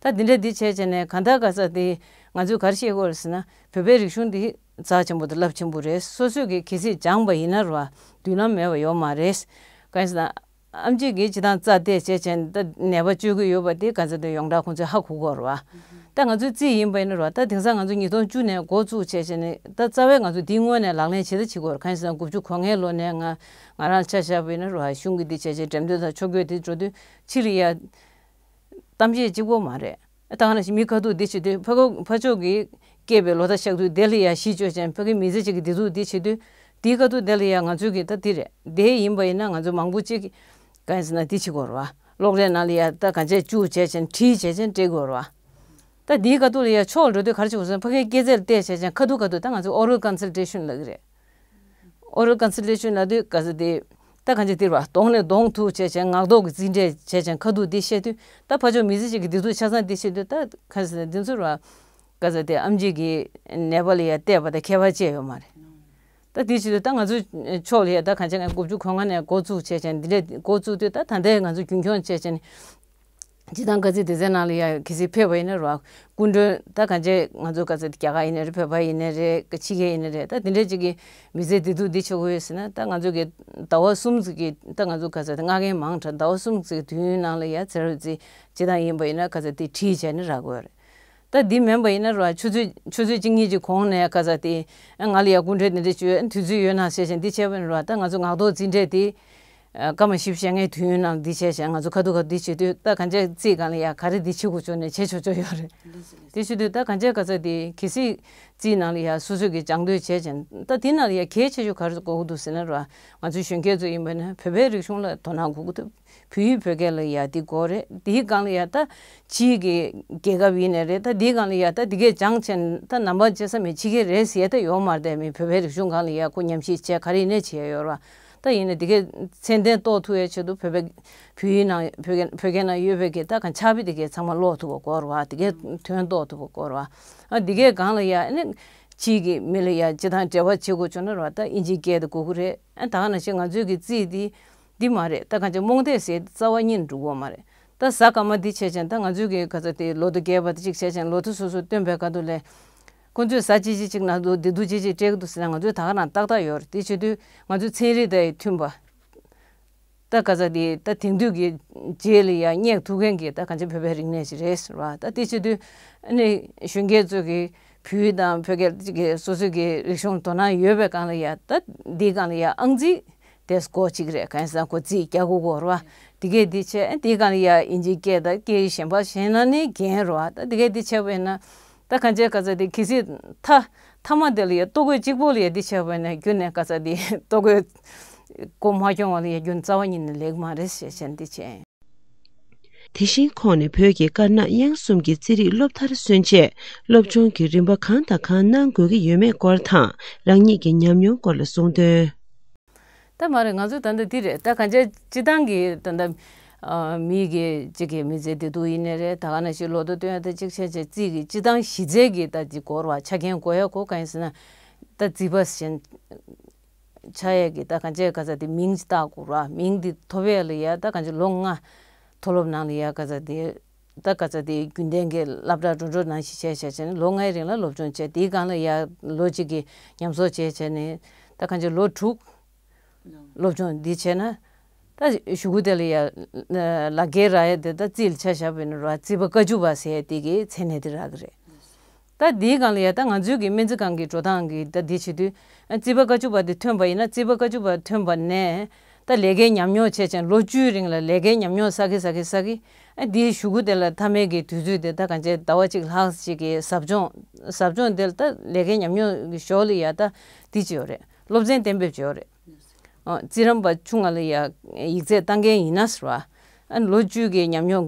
ད་འདི་འདྲ་འདི་བྱས་བྱས་ནས་གང་ལྟར་ག་ས་དེ་ང་ཚོས་ག་རེ་བཤད་དགོས་རེད་ཟེར་ན། བོད་པའི་རིག་གཞུང་འདི་རྩ་ཆེན་པོ་དང་རླབས་ཆེན་པོ་རེད། སོ་སོས་གི་གལ་སྲིད་སྦྱངས་པ་ཡིན་ན་རེད་བ། མདུན་ལམ་མེད་པ་ཡོད་མ་རེད། གང་ཡིན་ཟེར་ན། ཨམ་ཆི་གིས་སྤྱིར་བཏང་རྩ་གཏད་བྱས་བྱས་ནས་ད་ནད་པ་བཅོས་ཀྱི་ཡོད་པ་དེ་ག་ཚོད་དེ་ཡོངས་གྲགས་ཁོང་ཚོས་ཧ་གོ་གི་ཡོད་རེད་བ། ད་ང་ཚོའི་རྩིས་ཡིན་པ་ཡིན་ན་རེད་བ། ད་དེང་སང་ང་ཚོ་ཉིས་སྟོང་བཅུ་ནས་འགོ་བཙུགས་བྱས་བྱས་ནས། ད་རྩ་བའི་ང་ཚོ་འདིའི་སྔོན་ནས་ལག་ལེན་བྱེད་ད་བྱེད་དགོས་རེད། གང་ཡིན་ཟེར་ན། དགུ་བཅུ་གོ་ལྔའི་ལོ་ནས་ང་ང་རང་ཆ་བཞག་པ་ཡིན་ན་རེད་བ། གཞུང་གི་འདི་བྱས་བྱས་འགྲེམས་སྟོན་དང་ཕྱོགས་བསྐྱོད་དེ་འགྲོ་དུས་ཕྱི་ལ་ཡ། གཏམ་བཤད་གཅིག་པོ་མ་རེད། ད་ག་ནང་བཞིན་མི་ཁ་ཐུག་འདི་བྱེད་དུས། ཕ་ཕ་ཕྱོགས་ཀྱིས་སྐྱེས་པའི་ལོ་ཟླ་ཞག་དུས་དེ་ལ་ཡ་གཞི་བཅོལ་ཅན་ཕ་གི་མི་ཚེ་གཅིག་གི་བདེ་སྡུག་འདི་བྱེད་དུས། དེའི་ཁ་ཐུག་དེ་ལ་ཡ་ང་ཚོའི་གི་ད་འདི་རེད། དེ་ཡིན་པ་ཡིན་ན་ང་ཚོ་མང་པོ་གཅིག་གང་ཡིན་ཟེར་ན་འདི་བྱེད་དགོས་རེད་བ། གློག་ཀླད་ནང་ལ་ཡ་ད་གང་བྱས་བཅུག་བྱས་ཅན་བྲིས་བྱས་ཅན་སྤྲད་དགོས་རེད་བ། ད་དེའི་ཁ་ཐུག་ལ་ཡ་ཕྱོགས་འགྲོ་དུས་ག་རེ་བྱེད་དགོས་ཟེར་ན། ཕ་གིའི་སྐྱེས་ཚལ་བལྟས་བྱས་ཅན་ཁ་ཐུག་ཁ་ཐུག་ད་ང་ཚོ་oral consultation ལབ་ཀྱི་རེད། oral consultation ལབ་དུས་ག་ཟེར་དེ། ད་གང་ཅི་དེ་རེད་བ། གདོང་ནས་གདོང་ཐུག་བྱས་བྱས་ངག་ཐོག་གི་རྩིས་འབྲས་བྱས་བྱས་ཁ་ཐུག་འདི་བཤད་དུས། ད་ཕ་ཕྱོགས་མི་ཚེ་གཅིག་གི་བདེ་སྡུག་ཆ་ཚང་འདི་བཤད་དུས། ད་ག་ཟེར་འདི་ཚོ་རེད་བ། ག་ཟེར་དེ་ཨམ་ཆི་གི་ནད་པ་ལ་ཡ་བལྟས་པ་དང་ཁྱད་པར་ཅི་ཡོད་མ་རེད། ད་དེ་བྱེད་དུས་ད་ང་ཚོ་ཕྱོགས་ལ་ཡ་ད་གང་ཅི་ང་དགུ་བཅུ་གོ་ལྔ་ནས་འགོ་བཙུགས་བྱས་བྱས་འདི་འདྲས་འགོ་བཙུགས་དུས། ད་ད་ལྟའི་ང་ཚོ་རྒྱུན་འཁྱོངས་བྱས་བྱས་ནས། སྤྱིར་བཏང་དཀར་མཛེས་སྡེ་ཚན་ནང་ལ་ཡ་གལ་སྲིད་ཕེབས་པ་ཡིན་ན་རེད་བ། སྐུ་མགྲོན་ད་གང་ཅི་ང་ཚོ་ག་ཚོད་རྒྱ་གར་ཡིན་ནའི་རེད། བོད་པ་ཡིན་ནའི་རེད། ཕྱི་རྒྱལ་ཡིན་ནའི་རེད། ད་དེ་འདྲས་ཅིག་གིས་མི་ཚེ་བདེ་སྡུག་འདི་བྱེད་དགོས་ཡོད་ཟེར་ན། ད་ང་ཚོ་གི་ཟླ་བ་གསུམ་ཙམ་གྱི་ད་ང་ཚོ་ག་ཚོད་ད་མངགས་མཁན་མང་དྲགས། ཟླ་བ་གསུམ་ཙམ་གྱི་དུས་ཡུན་ནང་ལ་ཡ་ཚེ་རབས་རྩིས་སྤྱིར་བཏང་ཡིན་པ་ཡིན་ན་ག་ཚོད་དེ་བྲིས་བྱས་ནས་རག་དགོས་རེད། ད་འདི་མིན་པ་ཡིན་ན་རེད་བ། ཆུ་ཚོད་ཆུ་ཚོད་གཅིག་གཉིས་ཀྱི་གོང་ནས་ག་ཚོད་དེ་ང་ལ་ཡ་སྐུ་མགྲོན་འདི་འདྲས་བྱོས། དུས་ཚོད་ཡོད་ན་བྱས་བྱས་འདི་བྱས་པ་ཡིན་ན་རེད་བ། ད་ང་ཚོ་ངག་ཐོག་རྩིས་འབྲས་དེ། ཨ། སྐར་མ་བཞི་བཅུ་ཞེ་ལྔའི་དུས་ཡུན་ནང་འདི་བྱས་བྱས་ང་ཚོ་ཁ་ཐུག་ཁ་ཐུག་འདི་བྱེད་དུས། ད་གང་ཅི་རྩིས་སྒང་ལ་ཡ་ག་རེ་འདི་བྱེད་དགོས་བྱུང་ནས་བྱེད་ཆོག་ཆོག་ཡོད་རེད། འདི་བྱེད་དུས་ད་གང་ཅི་ག་ཚོད་དེ་གལ་སྲིད་རྩིས་ནང་ལ་ཡ་སོ་སོ་གི་སྦྱང་འདོད་བྱས་ཅན། ད་དེ་ནང་ལ་ཡ་གལ་ཆེ་ཤོས་ག་རེ་དགོས་ཀྱི་འདུག་ཟེར་ན་ར། ང་ཚོའི་གཞོན་སྐྱེས་ཚོ་ཡིན་པ་ན་བོད་པའི་རིག་གཞུང་ལ་དོ་སྣང་དགོས་ཀྱི་འདུག་བོད་ཡིག་བོད་སྐད་ལ་ཡ་འདི་དགོས་རེད། དེའི་སྒང་ལ་ཡ་ད་ཕྱིའི་གི་རྒྱལ་ཁབ་ཡིན་ནའི་རེད། ད་དེའི་སྒང་ལ་ཡ་ད་འདི་གས་སྦྱངས་བྱས་ད་ནང་པ་བྱེད་ས་མེད། ཕྱི་རྒྱལ་རེད་ཟེར་ཡ་ད་ཡོད་མ་རེད། མི་བོད་པའི་རིག་གཞུང་སྒང་ལ་ཡ་ཁོ་ཉམས་ཞིབ་བྱས་ག་རེ་ཡིན་ནའི་བྱེད་ཡ་ཡོད་ར། ད་ཡིན་ན་འདི་གའི་ཚད་ལྡན་རྟོགས་ཐུབ་ཡའི་ཆེད་དུ་བོད་པའི་བོད་ཡིག་ནང་བོད་སྐད་བོད་སྐད་ནང་ཡོད་པའི་གི་ད་གང་ཕྱག་དཔེ་འདི་གའི་ཚང་མ་ཀློག་ཐུབ་པ་དགོས་རེད་བ། འདི་གའི་དོན་རྟོགས་ཐུབ་པ་དགོས་རེད་བ། ཨ་འདི་གའི་སྒང་ལ་ཡ་ཨ་ནི་ཕྱིའི་གི་མི་ལ་ཡ་སྤྱིར་བཏང་འབྲེལ་བ་བྱེད་དགོས་བྱུང་ན་རེད་བ། ད་དབྱིན་ཇིའི་སྐད་དེ་དགོས་ཀྱི་རེད། ཨ་ད་ག་ནང་བཞིན་ང་ཚོའི་གི་རྩིས་འདི་འདི་མ་རེད། ད་གང་ཅི་རྨོངས་དད་ཟེར་རྩ་བ་ཉིད་ནས་འགྲོ་གི་ཡོད་མ་རེད། ད་གཟའ་སྐར་མ་འདི་བྱས་ཙང་ད་ང་ཚོའི་གི་ག་ཚོད་དེ་ལོ་ཐོ་རྒྱས་པ་དེ་གཅིག་བྱས་ཙང་ལོ་ཐོ་སོ་སོ་སྟོན་པའི་ཁ་ཐུག་ལ། ཁོང་ཚོས་གཟའ་ཅི་ཅི་གཅིག་ན་འདུག་བདེ་སྡུག་ཅི་ཅི་སྤྲད་ཀྱི་འདུག་ཟེར་ན་ང་ཚོས་ད་ག་རང་ཏག་ཏག་ཡོད་རེད། དེ་བྱེད་དུས་ང་ཚོའི་ཚན་རིག་དང་མཐུན་པ། ད་ག་ཚོད་དེ་ད་དེང་དུས་ཀྱི་རྗེས་ལ་ཡ་སྙེག་ཐུབ་མཁན་གྱི་ད་གང་ཅི་བོད་པའི་རིག་གནས་ཤིག་རེད་ཟེར་བ། ད་དེ་བྱེད་དུས་ཨ་ནི་གཞོན་སྐྱེས་ཚོ་གི་བོད་ཡིག་དང་བོད་སྐད་ཀྱི་སོ་སོ་གི་རིག་གཞུང་དོ་སྣང་ཡོད་པའི་སྒང་ལ་ཡ་ད་འདིའི་སྒང་ལ་ཡ་ཨང་རྩིས་དེ་སྒོ་གཅིག་རེད། གང་ཡིན་ཟེར་ན་ཁོ་རྩིས་རྒྱག་དགོས་ཀྱི་ཡོད་རེད་བ། དེ་གས་འདི་བྱས་འདིའི་སྒང་ལ་ཡ་དབྱིན་ཇིའི་སྐད་དང་སྐད་ཡིག་གཞན་པ་གཞན་ལ་ནི་རྒན་རེད་བ། ད་དེ་གས་འདི་བྱས་པ་ཡིན་ན། ད་གང་བྱས་ག་ཚོད་དེ་གལ་སྲིད་མཐའ་མཐའ་མ་དེ་ལ་ཡ་ལྟོ་གོས་གཅིག་པོ་ལ་ཡ་འདི་བྱས་པ་ཡིན་ན་རྒྱུན་ནས་ག་ཚོད་དེ་ལྟོ་གོས་མགོ་མ་གྱོང་བ་ལ་ཡ་རྒྱུན་རྩ་བ་ཉིད་ནས་ལེགས་མ་རེད་ཞེས་བཤད་འདི་བྱས། དེ་བཞིན་ཁོང་ནས་བོད་ཀྱི་དཀར་ནག་གཡང་གསུམ་གྱི་རྩིས་རིག་སློབ་མཐར་སོན་རྗེས་སློབ་སྦྱོང་གི་རིམ་པ་གང་དང་གང་གནང་དགོས་ཀྱི་ཡོད་མེད་སྐོར་དང་རང་ཉིད་ཀྱི་ཉམས་མྱོང་སྐོར་ལ་གསུངས་དོན། ད་མ་རེད། ང་ཚོ་ད་ལྟ་འདི་རེད། ད་གང་བྱས་སྤྱིར་བཏང་གི་ད་ལྟ་ ཨ་མི་གི་གཅིག་གི་མི་ཚེ་བདེ་སྡུག་ཡིན་ནའི་རེད། ད་ག་ནང་བཞིན་ལོ་ཐོ་བཏོན་ཡ་ད་གཅིག་བྱས་བྱས་རྩིས་ཀྱི་སྤྱི་བཏང་གཞི་རྩའི་གི་ད་དེ་འགོར་བ་ཆ་རྐྱེན་དགོས་ཡ་གོ་གང་ཡིན་ཟེར་ན། ད་རྩིས་པ་གཞན་ཆགས་ཡས་ཀྱི་ད་གང་ཅི་ག་ས་དེ་མིང་ཅིག་བཏགས་དགོས་ར། མིང་དེ་ཐོབ་ཡས་ལ་ཡ་ད་གང་ཅི་ལོ་ལྔ་མཐོ་སློབ་ནང་ལ་ཡ་ག་ས་དེ་ད་ག་ས་དེ་རྒྱུན་ལྡན་གྱི་སློབ་གྲྭ་འགྲོ་འགྲོ་ནང་བཞིན་བྱས་བྱས་བྱས་ནས་ལོ་ལྔའི་རིང་ལ་སློབ་སྦྱོང་བྱས། དེའི་སྒང་ལ་ཡ་ལོ་གཅིག་གི་ཉམས་གསོག་བྱས་བྱས་ནས་ད་གང་ཅི་ལོ་དྲུག་སློབ་སྦྱོང་འདི་བྱས་ན། ད་གཞུག་གུ་དེ་ལ་ཡ་ལག་འཁྱེར་རག་ཡ་དེ་ད་རྩིས་ལ་ཆ་བཞག་པ་ཡིན་ན་ར་རྩིས་པ་བཀའ་བཅུ་པ་ཟེར་ཡ་དེ་གི་མཚན་གནས་དེ་རག་གི་རེད། ད་འདིའི་སྒང་ལ་ཡ་ད་ང་ཚོའི་གི་སྨན་རྩིས་ཁང་གི་འགྲོ་སྟངས་ཀྱི་ད་འདི་བྱེད་དུས་ཨ་རྩིས་པ་བཀའ་བཅུ་པ་དེ་ཐོན་པ་ཡིན་ན། རྩིས་པ་བཀའ་བཅུ་པ་ཐོན་པ་ནས་ད་ལས་ཀའི་ཉམས་མྱོང་བྱས་ཙང་ལོ་བཅུའི་རིང་ལ་ལས་ཀའི་ཉམས་མྱོང་བསགས་གི་བསགས་གི་བསགས་གི་ཨ་འདིའི་གཞུག་གུ་དེ་ལ་མཐའ་མའི་གི་དུས་ཚོད་དེ་ད་གང་ཅི་ཟླ་བ་གཅིག་ལྷག་ཅིག་གི་ཟབ་སྦྱོང་ཟབ་སྦྱོང་དེ་ལ་ད་ལས་ཀའི་ཉམས་མྱོང་གི་ཞོར་ལ་ཡ་ད་འདི་བྱེད་ཡོད་རེད། སློབ་ཚན་གཏན་འབེབས་བྱེད་ཡོད་རེད། ཨ་རྩིས་རམས་པ་ཆུང་ང་ལ་ཡ་ཡིག་ཚད་བཏང་མཁན་ཡིན་ན་ཟེར་བ། ཨ་ལོ་བཅུའི་གི་ཉམས་མྱོང་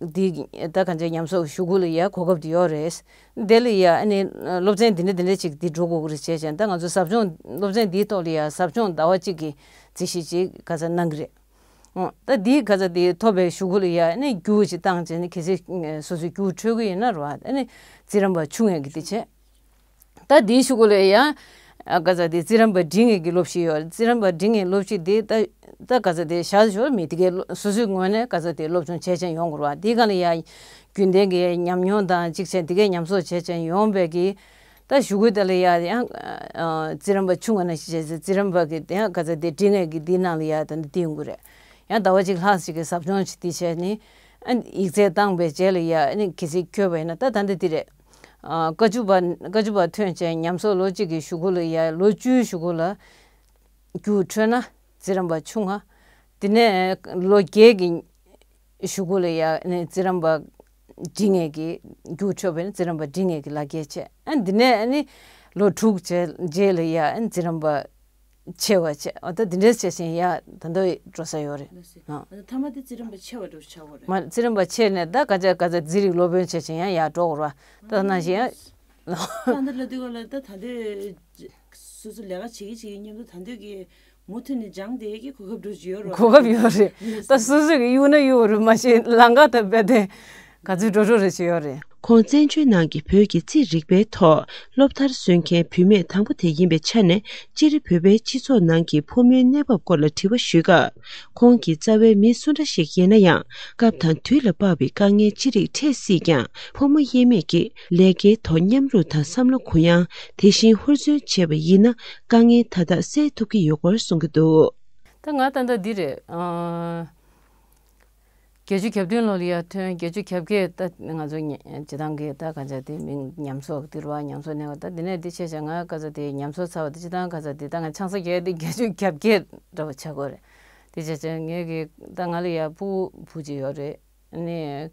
འདི་ད་གང་ཅི་ཉམས་གསོག་གཞུག་གུ་ལ་ཡ་གོ་སྐབས་དེ་ཡོད་རེད། དེ་ལ་ཡ་ཨ་ནི་སློབ་ཚན་འདི་འདྲ་འདི་འདྲ་ཅིག་འདི་འགྲོ་དགོས་ཀྱི་རེད་བྱས་ཙང་ད་ང་ཚོ་ཟབ་སྦྱོང་སློབ་ཚན་འདིའི་ཐོག་ལ་ཡ་ཟབ་སྦྱོང་ཟླ་བ་གཅིག་གི་རྩིས་གཞི་ཅིག་ག་ཚོད་གནང་གི་རེད། ཨོ་ད་འདི་ག་ཚོད་དེ་ཐོབ་པའི་གཞུག་གུ་ལ་ཡ་ཨ་ནི་རྒྱུགས་ཅིག་བཏང་བྱས་ནས་གལ་སྲིད་སོ་སོའི་རྒྱུགས་འཕྲོད་ཀྱི་ཡིན་ན་རེད་བ། ཨ་ནི་རྩིས་རམས་པ་ཆུང་ངེས་ཀྱི་དེ་བྱས། ད་དེའི་གཞུག་གུ་ལ་ཡང་ག་ཚོད་དེ་རྩིས་རམས་པ་འབྲིང་ངེས་ཀྱི་སློབ་གཞི་ཡོད། རྩིས་རམས་པ་འབྲིང་ངེས་སློབ་གཞི་དེ་ད་ད་ག་ཚོད་དེ་བཞག་ཞོར་མི་དེ་གའི་སོ་སོའི་ངོས་ནས་ག་ཚོད་དེ་སློབ་སྦྱོང་བྱས་ཅན་ཡོང་དགོས་རེད་བ། དེའི་སྒང་ལ་ཡང་རྒྱུན་ལྡན་གྱི་ཉམས་མྱོང་དང་གཅིག་བྱས་དེ་གའི་ཉམས་གསོག་བྱས་ཅན་ཡོང་བའི་གི་ད་གཞུག་གུ་དེ་ལ་ཡང་ཡང་རྩིས་རམས་པ་ཆུང་བ་ནང་བཞིན་བྱས་ཚེ་རྩིས་རམས་པ་གི་དེ་ཡང་ག་ཚོད་དེ་འབྲིང་ངེས་ཀྱི་དེའི་ནང་ལ་ཡང་ད་འདི་དེ་ཡོང་གི་རེད། ཡང་ཟླ་བ་གཅིག་ལྷག་ཅིག་གི་ཟབ་སྦྱོང་ཅིག་དེ་བྱས་ནས་ཡིག་ཚད་བཏང་པའི་རྗེས་ལ་ཡང་གལ་སྲིད་འཁྱོལ་བ་ཡིན་ན་ད་ད་འདི་དེ་རེད། ཨ་བཀའ་བཅུ་པ་བཀའ་བཅུ་པ་ཐོན་བྱས་ཉམས་གསོག་ལོ་གཅིག་གི་གཞུག་གུ་ལ་ཡ་ལོ་བཅུའི་གཞུག་གུ་ལ་རྒྱུགས་འཕྲོད་ན་རྩིས་རམས་པ་ཆུང་ང་། དེ་ནས་ལོ་བརྒྱད་ཀྱི་གཞུག་གུ་ལ་ཡ་ནས་རྩིས་རམས་པ་འབྲིང་ངེས་ཀྱི་རྒྱུགས་འཕྲོད་པ་ཡིན་ན་རྩིས་རམས་པ་འབྲིང་ངེས་ཀྱི་ལག་འཁྱེར་བྱས། ཨ་འདི་ནས་ཨ་ནི་ལོ་དྲུག་བྱས་རྗེས་ལ་ཡ་ཨ་ནི་རྩིས་རམས་པ་ཆེ་བ་བྱས། ཨ་ད་འདི་འདྲས་བྱས་ཤིང་ཡ་ད་འདོད་འགྲོ་ས་ཡོད་རེད། ལགས་སོ། ཨ་ད་མཐའ་མ་དེ་རྩིས་རམས་པ་ཆེ་བ་འགྲོ་ཆགས་པ་རེད། མ་རྩིས་རམས་པ་ཆེ་ནས་ད་ག་ཅག་ག་ཚ་རྩིས་རིག་སློབ་དཔོན་བྱས་ཤིང་ཡང་ཡར་འགྲོ་དགོས་ར། ད་ནང་བཞིན་ཡང་ད་ལྟ་ལ་དུས་ག་ལ་ད་ད་འདོད་སོ་སོ་ལས་ཀ་བྱེད་ཀྱི་བྱེད་ཀྱི་མཉམ་དུ་ད་འདོད་ཀྱི་མུ་མཐུད་ནས་སྦྱངས་བསྡད་ཀྱི་གོ་སྐབས་འགྲོ་གི་ཡོད་རེད། གོ་སྐབས་ཡོད་རེད། ད་སོ་སོ་གི་གཡུག་ན་གཡུག་རེད་མ་གཞི་ལམ་ཁ་ད་རྦད་དེ་ག་ཚོད་འགྲོ་འགྲོ་རེ་བྱེད་ཡོད་རེད། ཁོང་བཙན་བྱོལ་ནང་གི་བོད་ཀྱི་རྩིས་རིག་པའི་ཐོག་སློབ་མཐར་སོན་མཁན་བུད་མེད་དང་པོ་དེ་ཡིན་པའི་ཆ་ནས་སྤྱིར་བོད་པའི་སྤྱི་ཚོགས་ནང་གི་ཕོ་མོའི་གནས་བབ་སྐོར་ལ་དྲི་བ་ཞུས་སྐབས། ཁོང་གིས་རྩ་བའི་མི་སུ་འདྲ་ཞིག་ཡིན་ན་ཡང་སྐབས་དང་དུས་ལ་དཔག་པའི་དཀའ་ངལ་ཅི་རིགས་འཕྲད་སྲིད་ཀྱང་ཕོ་མོ་དབྱེར་མེད་ཀྱིས་ལས་ཀའི་ཐོག་མཉམ་རུབ་དང་བསམ་བློ་གུ་ཡངས་དེ་བཞིན་ཧུར་བརྩོན་བྱས་པ་ཡིན་ན་དཀའ་ངལ་ད་ལྟ་སེལ་ཐུབ་ཀྱི་ཡོད་སྐོར་གསུང་གི་འདུག་ད་ང་ད་ལྟ་འདི་རེད། ཨ། བརྒྱད་ཅུ་གྱ་བདུན་ལོ་ལ་ཡར་ཐོན། བརྒྱད་ཅུ་གྱ་བརྒྱད་ད་ང་ཚོ་ཉེ་སྤྱི་བཏང་གི་ད་ག་ཚ་དེ་མིང་ཉམས་གསོ་འདི་རུ་བ་ཉམས་གསོ་གནང་བ་ད་འདི་ནས་འདི་བྱས་བྱས་ང་ག་ཚ་དེ་ཉམས་གསོ་ཚར་བ་དེ་སྤྱི་བཏང་ག་ཚ་དེ་ད་ང་ཆང་ས་བརྒྱད་དེ་བརྒྱད་ཅུ་གྱ་བརྒྱད་འདྲ་བ་ཆགས་ཀྱི་ཡོད་རེད། དེ་བྱས་བྱས་ངས་གི་ད་ང་ལ་ཡ་སྤུ་གུ་བུ་གཅིག་ཡོད་རེད། ནས་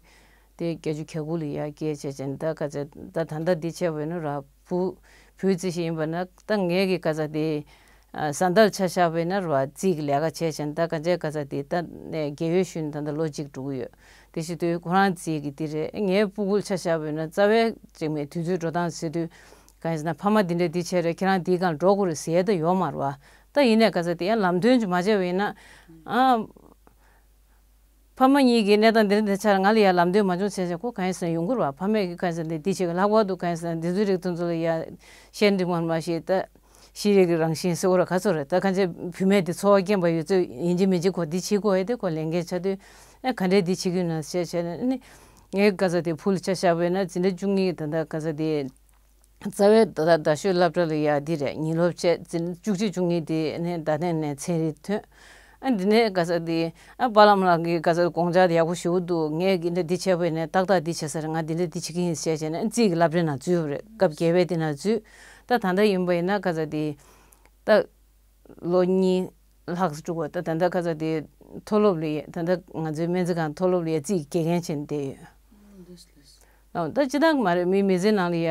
དེ་བརྒྱད་ཅུ་གྱ་དགུ་ལ་ཡར་སྐྱེས་བྱས་བྱས་ད་ག་ཚ་ད་ད་ལྟ་འདི་བྱས་པ་ཡིན་ན་ར་བུ་བུའི་རྩིས་ཞིག་ཡིན་པ་ན་ད་ངས་གི་ག་ཚ་དེ། ཨ་བཟའ་ཟླར་ཆ་བཞག་པ་ཡིན་ན་ར་བ་རྩིས་ཀྱི་ལས་ཀ་བྱས་བྱས་ད་ག་ཚད་ག་ཚ་དེ་ད་ནས་རྒས་ཡོལ་ཞུས་ནས་ད་ལྟ་ལོ་གཅིག་འགྲོ་གི་ཡོད། དེ་བྱེད་དུས་ཁོ་རང་རྩིས་ཀྱི་འདི་རེད། ངའི་སྤུ་གུར་ཆ་བཞག་པ་ཡིན་ན་རྩ་བའི་ཅིག་མེད་དུས་ཚོད་འགྲོ་སྟངས་ཟེར་དུས་གང་ཡིན་ཟེར་ན་ཕ་མ་འདི་འདྲས་འདི་བྱས་རེད་ཁྱེད་རང་འདིའི་སྒང་འགྲོ་དགོས་རེད་ཟེར་ཡ་ད་ཡོད་མ་རེད་བ། ད་ཡིན་ནའི་ག་ཚ་དེ་ཡང་ལམ་སྟོན་ཅིག་མ་བྱས་པ་ཡིན་ན་ཨ། ཕ་མ་གཉིས་ཀྱི་གནས་སྟངས་འདི་འདྲ་འདི་ཆར་ང་ལ་ཡང་ལམ་སྟོན་མ་བྱུང་བྱས་བྱས་ཁོ་གང་ཡིན་ཟེར་ན་ཡོང་གི་རེད་བ། ཕ་མས་ཀྱི་གང་ཡིན་ཟེར་ན་འདི་འདི་བྱེད་ཀྱི་ལྷག་པར་དུ་གང་ཡིན་ཟེར་ན་འདི་ཚོའི་རིགས་དེ་ཚོ་ལ་ཡང་ཤེས་འདི་མ་མ་ཤེས་ད་ཤེས་རིག་གི་རང་བཞིན་ཟེར་བ་ར་ག་ཚོད་རེད། ད་གང་ཅི་བུད་མེད་འདི་འཚོ་བ་སྐྱེལ་བ་ཡོད་ཚོད་ཡིན་གཅིག་མིན་གཅིག་ཁོ་འདི་བྱེད་དགོས་ཡ་དེ་ཁོ་ལས་འགན་ཆགས་དུས་ཨ་ག་འདྲས་འདི་བྱེད་ཀྱི་ཡོད་ན་བྱས་བྱས་ནས་ཨ་ནི་ངའི་ག་ཚ་དེ་བུ་ལ་ཆ་བཞག་པ་ཡིན་ན་འཛིན་གྲྭ་བཅུ་གཉིས་ད་ལྟ་ག་ཚ་དེ། རྩ་བའི་ད་ལྟ་རྡ་ཤོད་སློབ་གྲྭ་ལ་ཡ་འདི་རེད། ཉིན་སློབ་བྱས་འཛིན་བཅུ་གཅིག་བཅུ་གཉིས་དེ་ནས་རྡ་སྟེང་ནས་ཚན་རིག་ཐོན། ཨ་འདི་ནས་ག་ས་འདི་ཨ་པ་ལགས་མ་ལགས་ཀྱིས་ག་ས་དགོངས་འཆར་དེ་ཡག་པོ་ཞེ་པོ་འདུག་ངས་འདི་འདྲ་འདི་བྱས་པ་ཡིན་ན་ཏག་ཏག་འདི་བྱེད་ས་རེད། ང་འདི་འདྲ་འདི་བྱེད་ཀྱི་ཡིན་ཟེར་བྱས་ནས་རྩིས་ཀྱི་སློབ་གྲྭའི་ནང་འཛུལ་བ་རེད། སྐབས་བརྒྱད་པའི་དེ་ནང་འཛུལ། ད་ད་ལྟ་ཡིན་པ་ཡིན་ན་ག་ས་འདི་ད་ལོ་གཉིས་ལྷག་ཙམ་འགྲོ་གི་ད་ད་ལྟ་ག་ས་འདི་མཐོ་སློབ་ལ་ཡ་ད་ལྟ་ང་ཚོའི་སྨན་རྩིས་ཁང་མཐོ་སློབ་ལ་ཡ་རྩིས་ཀྱི་དགེ་རྒན་བྱས་ནས་བསྡད་ཡོད། ཨོ་ད་སྤྱི་བཏང་མ་རེད། མི་མི་ཚེ་ནང་ལ་ཡ་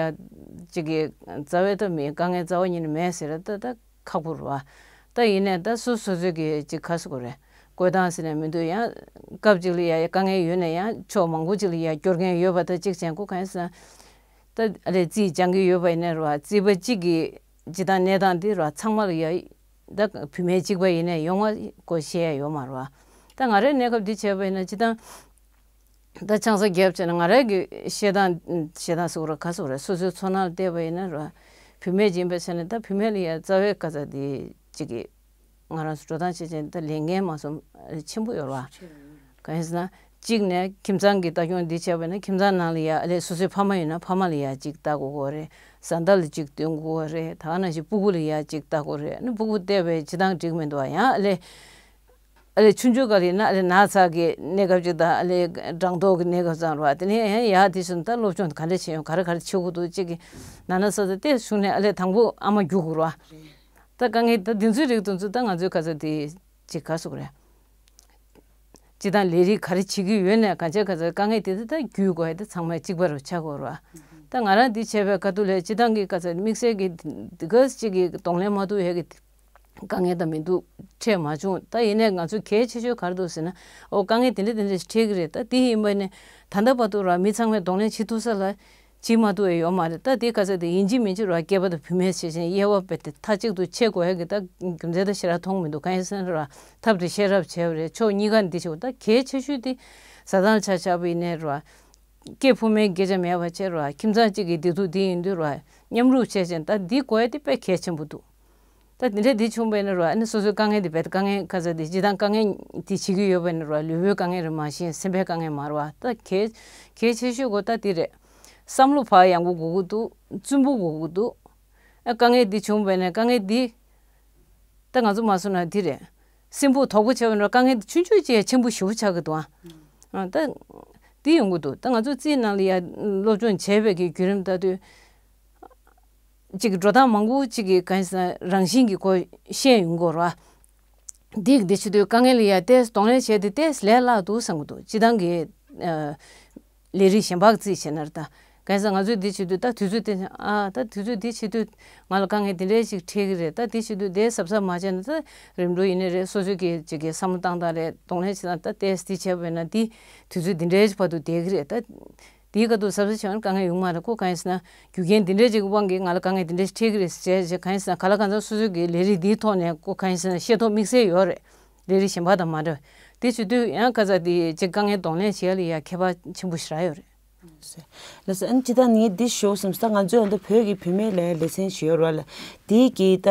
གཅིག་གི་རྩ་བའི་ཐོག་མི་དཀའ་ངལ་རྩ་བ་ཉིད་ནས་མེད་ཟེར་ད་ད་ཁག་པོ་རེད་བ། ད་ཡིན་ནའི་ད་སོ་སོ་སོའི་གི་གཅིག་ཁ་སོ་གོ་རེད། བཀོད་སྟངས་ཟེར་ནས་མི་འདུག་ཡང་སྐབས་གཅིག་ལ་ཡ་དཀའ་ངལ་ཡོད་ན་ཡང་ཕྱོགས་མང་པོ་གཅིག་ལ་ཡ་སྐྱོར་མཁན་ཡོད་པ་ད་གཅིག་བྱས་ཁོ་གང་ཡིན་ཟེར་ན། ད་ཨ་རེ་རྩིས་སྦྱང་གི་ཡོད་པ་ཡིན་ནའི་རེད་བ། རྩིས་པ་གཅིག་གི་སྤྱི་བཏང་གནས་སྟངས་འདི་རེད་བ་ཚང་མ་ལ་ཡ། ད་བུད་མེད་གཅིག་པ་ཡིན་ནའི་ཡོང་བ་ཀོ་ཤེས་ཡ་ཡོད་མ་རེད་བ། ད་ང་རའི་གནས་སྐབས་འདི་བྱས་པ་ཡིན་ན་སྤྱིར་བཏང་ད་ཆང་ས་བརྒྱབ་བྱས་ན་ང་རའི་གི་བཤད་སྟངས་བཤད་སྟངས་ཟེར་དགོས་རེད། ག་ཟེར་དགོས་རེད། སོ་སོའི་ཚོར་སྣང་ལ་བལྟས་པ་ཡིན་ན་ར། བུད་མེད་ཅིག་ཡིན་པའི་ཆ་ནས་ད་བུད་མེད་ལ་ཡ་རྩ་བའི་ག་ཚ་དེ་གཅིག་གི་ང་རང་ཚོ་འགྲོ་སྟངས་བྱེད་བྱས་ད་ལས་འགན་མ་སོང་ཆེན་པོ་ཡོད་ར། གང་ཡིན་ཟེར་ན་གཅིག་ནས་ཁྱིམ་ཚང་གི་ལྟ་སྐྱོང་འདི་བྱས་པ་ཡིན་ན་ཁྱིམ་ཚང་ནང་ལ་ཡ་ཨ་ལས་སོ་སོའི་ཕ་མ་ཡིན་ན་ཕ་མ་ལ་ཡ་གཅིག་ལྟ་དགོས་ཀྱི་རེད། བཟའ་ཟླ་ལ་གཅིག་སྟོན་དགོས་ཀྱི་རེད། ད་ག་ནང་བཞིན་སྤུ་གུ་ལ་ཡ་གཅིག་ལྟ་དགོས་རེད། ཨ་ནི་སྤུ་གུ་བལྟས་པའི་བྱེད་སྟངས་འགྲིག་མི་འདུག་ཨ། ཡང་ཨ་ལས། ཨ་ལས་ཆུང་ཆུང་སྒང་ལ་ཡིན་ན་ཨ་ལས་ན་ཚ་གི་གནས་སྐབས་ཅིག་དང་ཨ་ལས་སྦྲང་ཐོག་གི་གནས་སྐབས་ཙམ་རེད་བ། དེ་ནས་ཡང་ཡར་དེ་བྱུང་ད་སློབ་སྦྱོང་ག་འདྲ་བྱེད་ཡོང་ག་རེ་ག་རེ་བྱེད་དགོས་འདུག་ཅིག་གི་ན་ན་ས་ས་དེ་བྱུང་ནས་ཨ་ལས་དང་པོ་ཨ་མ་རྒྱུག་དགོས་རེད་བ། ད་དཀའ་ངལ་ད་འདི་ཚོའི་རིགས་དེ་ཚོ་ད་ང་ཚོའི་ག་ཚོད་དེ་ཅིག་ག་ཟེར་དགོས་རེད། ཅིག་དང་ལས་རིགས་ག་རེ་བྱེད་ཀྱི་ཡོད་ནས་གང་ཆེ་ག་ཚོད་དཀའ་ངལ་དེ་ཚོ་ད་བརྒྱུད་དགོས་ཡ་དེ་ཚང་མ་གཅིག་པ་རུ་ཆགས་དགོས་རེད་བ། ད་ང་རང་འདི་བྱས་པའི་ཁ་ཐུག་ལས་སྤྱིར་བཏང་གི་ག་ཚོད་དམིགས་བསལ་གྱི་འདི་ག་ཅིག་གི་གདོང་ལེན་མ་ཐུབ་ཡ་གི་དཀའ་ངལ་དང་མི་འདུག་འཕྲད་མ་བྱུང་། ད་ཡིན་ནའི་ང་ཚོ་གལ་ཆེ་ཤོས་ག་རེ་འདུག་ཟེར་ན། ཨོ་དཀའ་ངལ་དེ་འདྲ་དེ་འདྲ་ཞིག་འཕྲད་ཀྱི་རེད། ད་དེ་ཡིན་པ་ནི་ད་ལྟ་བར་དུ་ར་མི་ཚང་མས་གདོང་ལེན་བྱེད་ཐུབ་ས་ལ་བྱེད་མ་ཐུབ་ཡ་ཡོད་མ་རེད། ད་དེ་ག་ཚོད་དེ་ཡིན་གཅིག་མིན་གཅིག་ར་སྐྱེས་པ་དང་བུད་མེད་བྱས་ཤིང་དབྱེ་བ་སྤེལ་ཏེ་མཐའ་གཅིག་ཏུ་ཕྱེ་དགོས་ཡ་གི་ད་རྒྱུ་མཚན་ད་ཞེ་དྲག་མཐོང་མི་འདུག་གང་ཡིན་ཟེར་ན་ར་ཐབས་དེ་ཤེས་རབ་བྱས་པ་རེད། ཕྱོགས་གཉིས་ཀ་འདི་བྱེད་དགོས། ད་གལ་ཆེ་ཤོས་དེ་བཟའ་ཚང་ཆ་བཞག་པ་ཡིན་ནའི་ར། སྐྱེས་ཕོ་མོའི་སྐད་ཆ་མེད་པ་བྱས་ར་ཁྱིམ་ཚང་གཅིག་གི་བདེ་སྡུག་འདི་ཡིན་དུས་ར་མཉམ་རུབ་བྱས་ཤིང་ད་འདི་དགོས་ཡ་དེ་དཔེ་གལ་ཆེན་པོ་འདུག་ད་འདི་འདྲ་འདི་བྱུང་བས་ན་ར་ཨ་ནི་སོ་སོའི་དཀའ་ངལ་འདི་རྦད་དེ་དཀའ་ངལ་ག་ཚོད་འདི་སྤྱིར་བཏང་དཀའ་ངལ་འདི་བྱེད་ཀྱི་ཡོད་པས་ན་ར་ལུས་པོའི་དཀའ་ངལ་རེད་མ་གཞི་སེམས་པའི་དཀའ་ངལ་མ་རེད་བ། ད་གལ་གལ་ཆེ་ཤོས་གོ་ད་འདི་རེད། བསམ་བློ་བག་ཡངས་པོ་དགོས་ཀྱི་འདུག་རྩུབ་པོ་དགོས་ཀྱི་འདུག་ཨ་དཀའ་ངལ་འདི་བྱུང་བས་ན་དཀའ་ངལ་འདི་ད་ང་ཚོ་མ་སོང་ན་འདི་རེད། སེམས་པོ་དོག་པོ་བྱས་པ་ན་དཀའ་ངལ་འདི་ཆུང་ཆུང་ཅིག་ཆེན་པོ་ཞེ་པོ་ཆགས་ཀྱི་འདུག་ཨ། ཨ་ད་འདི་ཡོང་གི་འདུག་ད་ང་ཚོ་རྩིས་ནང་ལ་ཡ་སློབ་སྦྱོང་བྱས་པའི་གི་བརྒྱུད་རིམ་ལྟ་དུས། ཅིག་འགྲོ་སྟངས་མང་པོ་ཅིག་གི་གང་ཟེར་རང་བཞིན་གྱི་སྐོར་བཤད་ཡོང་གི་རེད་བ། འདི་འདི་བྱེད་དུས་དཀའ་ངལ་ལ་ཡ་ཏོག་ཙམ་གདོང་ལེན་བྱས་ཏེ་ཏོག་ཙམ་ལས་སླ་འདུག་བསམ་གྱི་འདུག་སྤྱིར་བཏང་གི་ཨ་ལས་རིགས་གཞན་པ་རྩིས་བྱས་ན་རེད་ད། གང་ཟེར་ང་ཚོས་འདི་བྱེད་དུས་ད་དུས་ཚོད་དེ་ཨ་ད་དུས་ཚོད་འདི་བྱེད་དུས་ང་ལ་དཀའ་ངལ་འདི་འདྲའི་ཞིག་འཕྲད་ཀྱི་རེད། ད་འདི་བྱེད་དུས་དེ་གཟབ་གཟབ་མ་བྱས་ན་ད་རིམ་གྲོ་ཡིན་ནའི་རེད། སོ་སོའི་གི་ཅིག་གི་བསམ་བློ་བཏང་སྟངས་རེད། གདོང་ལེན་བྱེད་སྟངས་ད་ཏོག་ཙམ་འདི་བྱས་པ་ཡིན་ན་འདི་དུས་ཚོད་འདི་འདྲའི་བར་དུ་བསྡད་ཀྱི་རེད་ད། དེའི་ཁ་ཐུག་གཟབ་གཟབ་བྱས་ན་དཀའ་ངལ་ཡོང་མ་རེད། ཁོ་གང་ཡིན་ཟེར་ན་རྒྱུ་རྐྱེན་འདི་འདྲའི་ཅིག་གི་དབང་གིས་ང་ལ་དཀའ་ངལ་འདི་འདྲ་ཞིག་འཕྲད་ཀྱི་རེད་ཟེར་བྱས་བྱས་གང་ཡིན་ཟེར་ན་ག་ལ་གང་འཚམ་སོ་སོ་གི་ལས་རིགས་འདིའི་ཐོག་ནས་ཁོ་གང་ཡིན་ཟེར་ན་ཤེས་རྟོགས་དམིགས་བསལ་ཡོད་རེད། ལས་རིགས་གཞན་པ་དང་མ་འདྲ་བ། དེ་བྱེད་དུས་ཡང་ག་ཚ་དེ་ཅིག་དཀའ་ངལ་གདོང་ལེན་བྱེད་ཡ་ལ་ཡ་ཁྱད་པར་ཆེན་པོ་ཞེ་དྲག་ཡོད་རེད། ལགས་སོ། ཨ་ནི་ཅི་ལྟར་ངས་འདི་ཞུ་བསམ་ས་ང་ཚོའི་ཨ་ད་བོད་ཀྱི་བུད་མེད་ལ་ལེ་ཚན་ཞིག་ཡོད་རེད་བ་ལ། དེའི་གི་ད་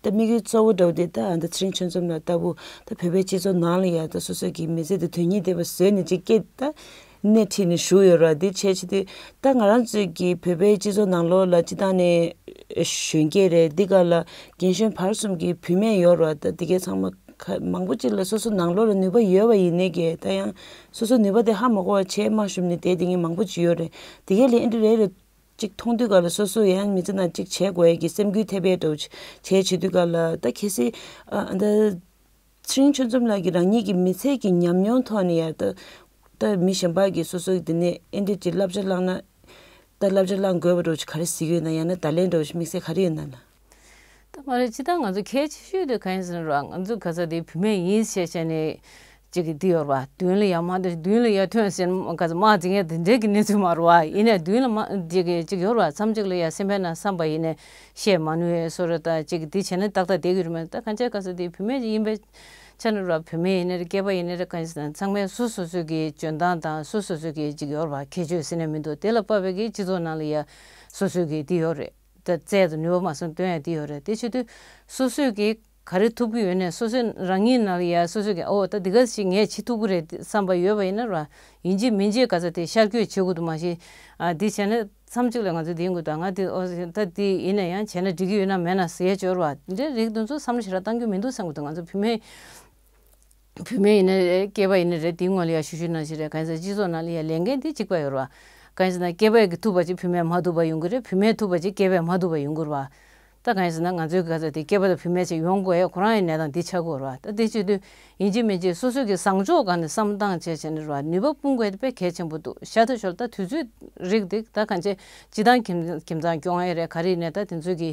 ད་དམིགས་ཡུལ་གཙོ་བོ་འདྲ་བོ་དེ་ད་ཨ་ད་ཚེ་རིང་ཆོས་འཛོམས་ལགས་ལྟ་བུ་ད་བོད་པའི་སྤྱི་ཚོགས་ནང་ལ་ཡ་ད་སོ་སོ་གི་མི་ཚེ་དེ་དོན་སྙིང་ལྡན་པ་བཟོས་ནས་ཅིག་སྐད་ད་སྣེ་ཁྲིད་ནས་བཞུགས་ཡོད་ར། འདི་བྱས་བྱས་དུས་ད་ང་རང་ཚོའི་གི་བོད་པའི་སྤྱི་ཚོགས་ནང་ལོགས་ལ་སྤྱིར་བཏང་ནས་གཞོན་སྐྱེས་རེད། འདི་ག་ལ་རྒན་གཞོན་བར་གསུམ་གྱི་བུད་མེད་ཡོད་ར། ད་འདི་གའི་ཚང་མ་ཁ་མང་པོ་ཅིག་ལ་སོ་སོ་ནང་ལོགས་ལ་ནུས་པ་ཡོད་པ་ཡིན་ནའི་གི་ད་ཡང་སོ་སོ་ནུས་པ་དེ་ཧ་མ་གོ་བ་བྱས་མ་ཞུམ་ནས་བསྡད་དེ་ངས་མང་པོ་ཅིག་ཡོད་རེད། འདི་གའི་ལས་འདི་རེ་རེ་ཅིག་མཐོང་དུས་ག་ལ་སོ་སོ་ཡང་མི་ཚེ་ནང་ཅིག་བྱེད་དགོས་ཡ་གི་སེམས་འགུལ་ཐེབས་ཡ་འདྲ་བོ་ཅིག་བྱས་བྱེད་དུས་ག་ལ་ད་གལ་སྲིད་ཨ་ད། ཚེ་རིང་ཆོས་འཛོམས་ལགས་ཀྱིས་རང་ཉིད་ཀྱི་མི་ཚེ་གི་ཉམས་མྱོང་ཐོག་ནས་ཡང་ད་ད་མི་གཞན་པ་གིས་སོ་སོའི་འདི་ནས་ཨེ་འདྲ་ཅིག་བསླབ་བྱ་བླངས་ན་ད་བསླབ་བྱ་བླང་དགོས་པ་འདྲ་བོ་ཅིག་ག་རེ་གཟིགས་ཡོད་ན། ཡང་ན་བརྡ་ལན་འདྲ་བོ་ཅིག་དམིགས་བསལ་ག་རེ་ཡོད་ན་ལ། ད་མ་རེད། སྤྱིར་བཏང་ང་ཚོ་གལ་ཆེ་ཤོས་དེ་གང་ཡིན་ཟེར་ན་ར་ང་ཚོ་ག་ཚ་དེ་བུད་མེད་ཡིན་ཞེས་བྱས་ནས་ཅིག་གི་འདི་ཡོད་ར་བ། མདུན་ལ་ཡ་མ་འདི་མདུན་ལ་ཡ་ཐོན་ཟེར་ག་ཚ་དམག་འཛིང་ཡ་དེ་འདྲའི་གི་གནས་ཚུལ་མ་རེད་བ། ཡིན་ནའི་མདུན་ལ་མ་ཅིག་གི་ཅིག་ཡོད་ར་བ། མཚམས་ཅིག་ལ་ཡ་སེམས་པའི་ནང་བསམ་པ་ཡིན་ནའི་བཤད་མ་ནུས་ཡ་བཟོ་འདྲ་ད་ཅིག་གི་འདི་བྱས་ན་ཏག་ཏག་བསྡད་ཀྱི་རེད་མ་གཏོགས། ད་གང་ཅི་ག་ཚ་དེ་བུད་མེད་ཅིག་ཡིན་པའི་ཆ་ནས་ར་བུད་མེད་ཡིན་ནའི་རེད། སྐྱེས་པ་ཡིན་ནའི་རེད། གང་ཡིན་ཟེར་ན་ཚང་མས་སོ་སོ་སོ་གི་འཇོན་ཐང་དང་སོ་སོ་སོ་གི་ཅིག་ཡོད་ར་བ། ཁྱད་ཆོས་ཟེར་ནས་མི་འདུག་དེ་ལ་དཔག་པའི་གི་སྤྱི་ཚོགས་ནང་ལ་ཡ་སོ་སོ་གི་འདི་ཡོད་རེད། ད་རྩལ་དང་ནུས་པ་མ་སོང་སྟོན་ཡ་འདི་ཡོད་རེད། དེ་བྱེད་དུས་སོ་སོས་གི་ག་རེ་ཐུབ་ཀྱི་ཡོད་ནས་སོ་སོའི་རང་ཉིད་ནང་ལ་ཡ་སོ་སོ་གི་ཨོ་ད་འདི་ག་ཞིག་ངས་བྱེད་ཐུབ་ཀྱི་རེད་བསམ་པ་ཡོད་པ་ཡིན་ན་ར་ཡིན་གཅིག་མིན་གཅིག་ག་ཚ་དེ་ཤར་བསྐྱོད་བྱེད་དགོས་འདུག་མ་གཞི་ཨ་འདི་བྱས་ན། མཚམས་གཅིག་ལ་ང་ཚོ་འདི་ཡིན་དགོས་ད་ང་འདི་ཨོ་ད་འདི་ཡིན་ན་ཡང་བྱས་ན་འགྲིག་གི་ཡོད་ན་མེད་ན་ཟེར་ཡ་ཅིག་ཡོད་རེད་བ། འདི་འདྲའི་རིགས་འདི་ཚོ་བསམ་བློ་ཞེ་དྲག་གཏང་རྒྱུ་མི་འདུག་བསམ་གྱི་འདུག་ང་ཚོ་བུད་མེད་བུད་མེད་ཡིན་ན་རེད། སྐྱེས་པ་ཡིན་ན་རེད། འདིའི་སྔོན་ལ་ཡ་ཞུ་ཞུ་ནང་བཞིན་རེད། གང་ཡིན་ཟེར་ན་སྤྱི་ཚོགས་ནང་ལ་ཡ་ལས་འགན་འདི་གཅིག་པ་ཡོད་རེད་བ། གང་ཡིན་ཟེར་ན་སྐྱེས་པ་གིས་ཐུབ་པ་ཅིག་བུད་མེད་མ་ཐུབ་པ་ཡོང་གི་རེད། བུད་མེད་ཐུབ་པ་ཅིག་སྐྱེས་པས་མ་ཐུབ་པ་ཡོང་གི་རེད་བ། ད་གང་ཡིན་ཟེར་ན་ང་ཚོའི་ག་ཚོད་དེ་སྐྱེས་པ་དང་བུད་མེད་ཅིག་ཡོང་དགོས་ཡ་ཁོ་རང་ཡི་གནས་སྟངས་འདི་ཆགས་ཀྱི་ཡོད་རེད་བ། ད་དེ་བྱེད་དུས་ཡིན་གཅིག་མིན་གཅིག་སོ་སོ་གི་བཟང་ཕྱོགས་སྒང་ནས་བསམ་བློ་བཏང་བྱས་བྱས་ནས་རེད་བ། ནུས་པ་སྤུངས་དགོས་ཡ་དེ་དཔེ་གལ་ཆེན་པོ་འདུག་ཤར་དུ་ཞོར་ད་དུས་ཚོད་རིགས་དེ་ད་གང་ཅི་སྤྱིར་བཏང་ཁྱིམ་ཁྱིམ་ཚང་སྐྱོང་ཡ་རེད། ག་རེ་ཡིན་ནའི་ད་དེ་ཚོའི་གི་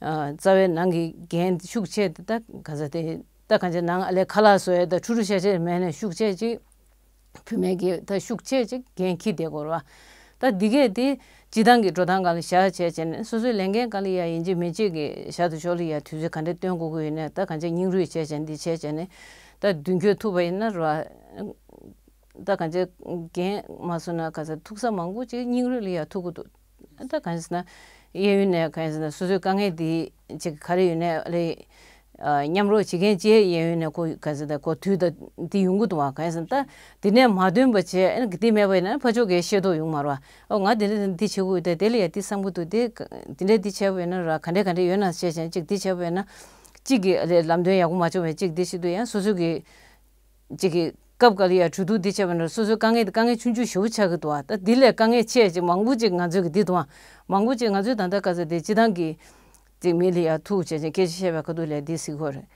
ཨ་རྩ་བའི་ནང་གི་འགན་ཤུགས་ཆེ་དེ་ད་ག་ཚོད་དེ། ད་གང་ཅི་ནང་ཨ་ལས་ཁ་ལག་བཟོ་ཡས་ད་ཕྲུ་གུ་ཤ་ཤ་མེད་ནས་ཤུགས་ཆེ་ཅིག་བུད་མེད་ཀྱི་ད་ཤུགས་ཆེ་ཅིག་འགན་འཁྱེར་བསྡད་དགོས་རེད་བ། ད་འདི་གས་དེ་སྤྱིར་བཏང་གི་འགྲོ་སྟངས་སྒང་ལ་བཞག་བྱས་བྱས་ནས་སོ་སོའི་ལས་འགན་སྒང་ལ་ཡ་ཡིན་གཅིག་མིན་གཅིག་གི་ཤར་དུ་ཞོར་ལ་ཡ་དུས་ཚོད་ག་འདྲ་བཏོན་དགོས་ཀྱི་ཡོད་ནས་ད་གང་ཅི་སྙིང་རུས་བྱས་བྱས་འདི་བྱས་བྱས་ནས་ ད་མདུན་སྐྱོད་ཐུབ་པ་ཡིན་ན་ར། ད་གང་ཅི་རྒན་མ་སོང་ན་ག་ས་ཐུག་ས་མང་པོ་ཅིག་སྙིང་རུས་ལ་ཡ་ཐུག་གི་འདུག་ད་གང་ཟེར་ན་གཡས་གཡོན་ནས་གང་ཟེར་ན་སོ་སོའི་དཀའ་ངལ་འདི་ཅིག་ག་རེ་ཡོད་ནའི་ལས། ཨ། མཉམ་རོགས་བྱེད་མཁན་བཅས་གཡས་གཡོན་ནས་ཁོ་ག་ཟེར་ད་ཁོ་དུས་ད་འདི་ཡོང་གི་འདུག་བ། གང་ཟེར་ན་ད་འདི་ནས་མ་ཐོན་པ་བྱས་ཨ་ནི་འདི་མེད་པ་ཡིན་ན་ཕར་ཕྱོགས་ཀྱི་ཤེས་རྟོགས་ཡོང་མ་རེད་བ། ཨོ་ང་འདི་འདྲ་འདི་བྱེད་དགོས་ཡོད་དེ་དེ་ལ་ཡ་འདི་བསམ་གི་འདུག་དེ་འདི་འདྲ་འདི་བྱས་པ་ཡིན་ན་ར་ག་འདྲ་ག་འདྲ་ཡོད་ན་བྱས་བྱས་ཅིག་འདི་བྱས་པ་ཡིན་ན་གཅིག་གིས་ལམ་སྟོན་ཡག་པོ་མ་བྱུང་བས་གཅིག་འདི་བྱེད་དུས་ཡང་སོ་སོ་གི་གཅིག་གི་སྐབས་འགའ་ལ་ཡ་གྲོས་བསྡུར་འདི་བྱས་པ་ན་སོ་སོའི་དཀའ་ངལ་དེ་དཀའ་ངལ་ཆུང་ཆུང་ཞེ་པོ་ཆགས་ཀྱི་འདུག་བ། ད་འདི་ལས་དཀའ་ངལ་ཆེ་ཅིག་མང་པོ་ཅིག་ང་ཚོས་ཀྱི་འདི་འདུག་བ། མང་པོ་ཅིག་ང་ཚོས་ད་ལྟ་ག་ཚོད་དེ་སྤྱི་བཏང་གི་ཅིག་མི་ལ་ཡ་ཐུག་བྱས་ཅིག་སྐད་ཆ་བཤད་པའི་ཁ་ཐུག་ལས་འདི་ཟེར་གྱི་ཡོད་རེད།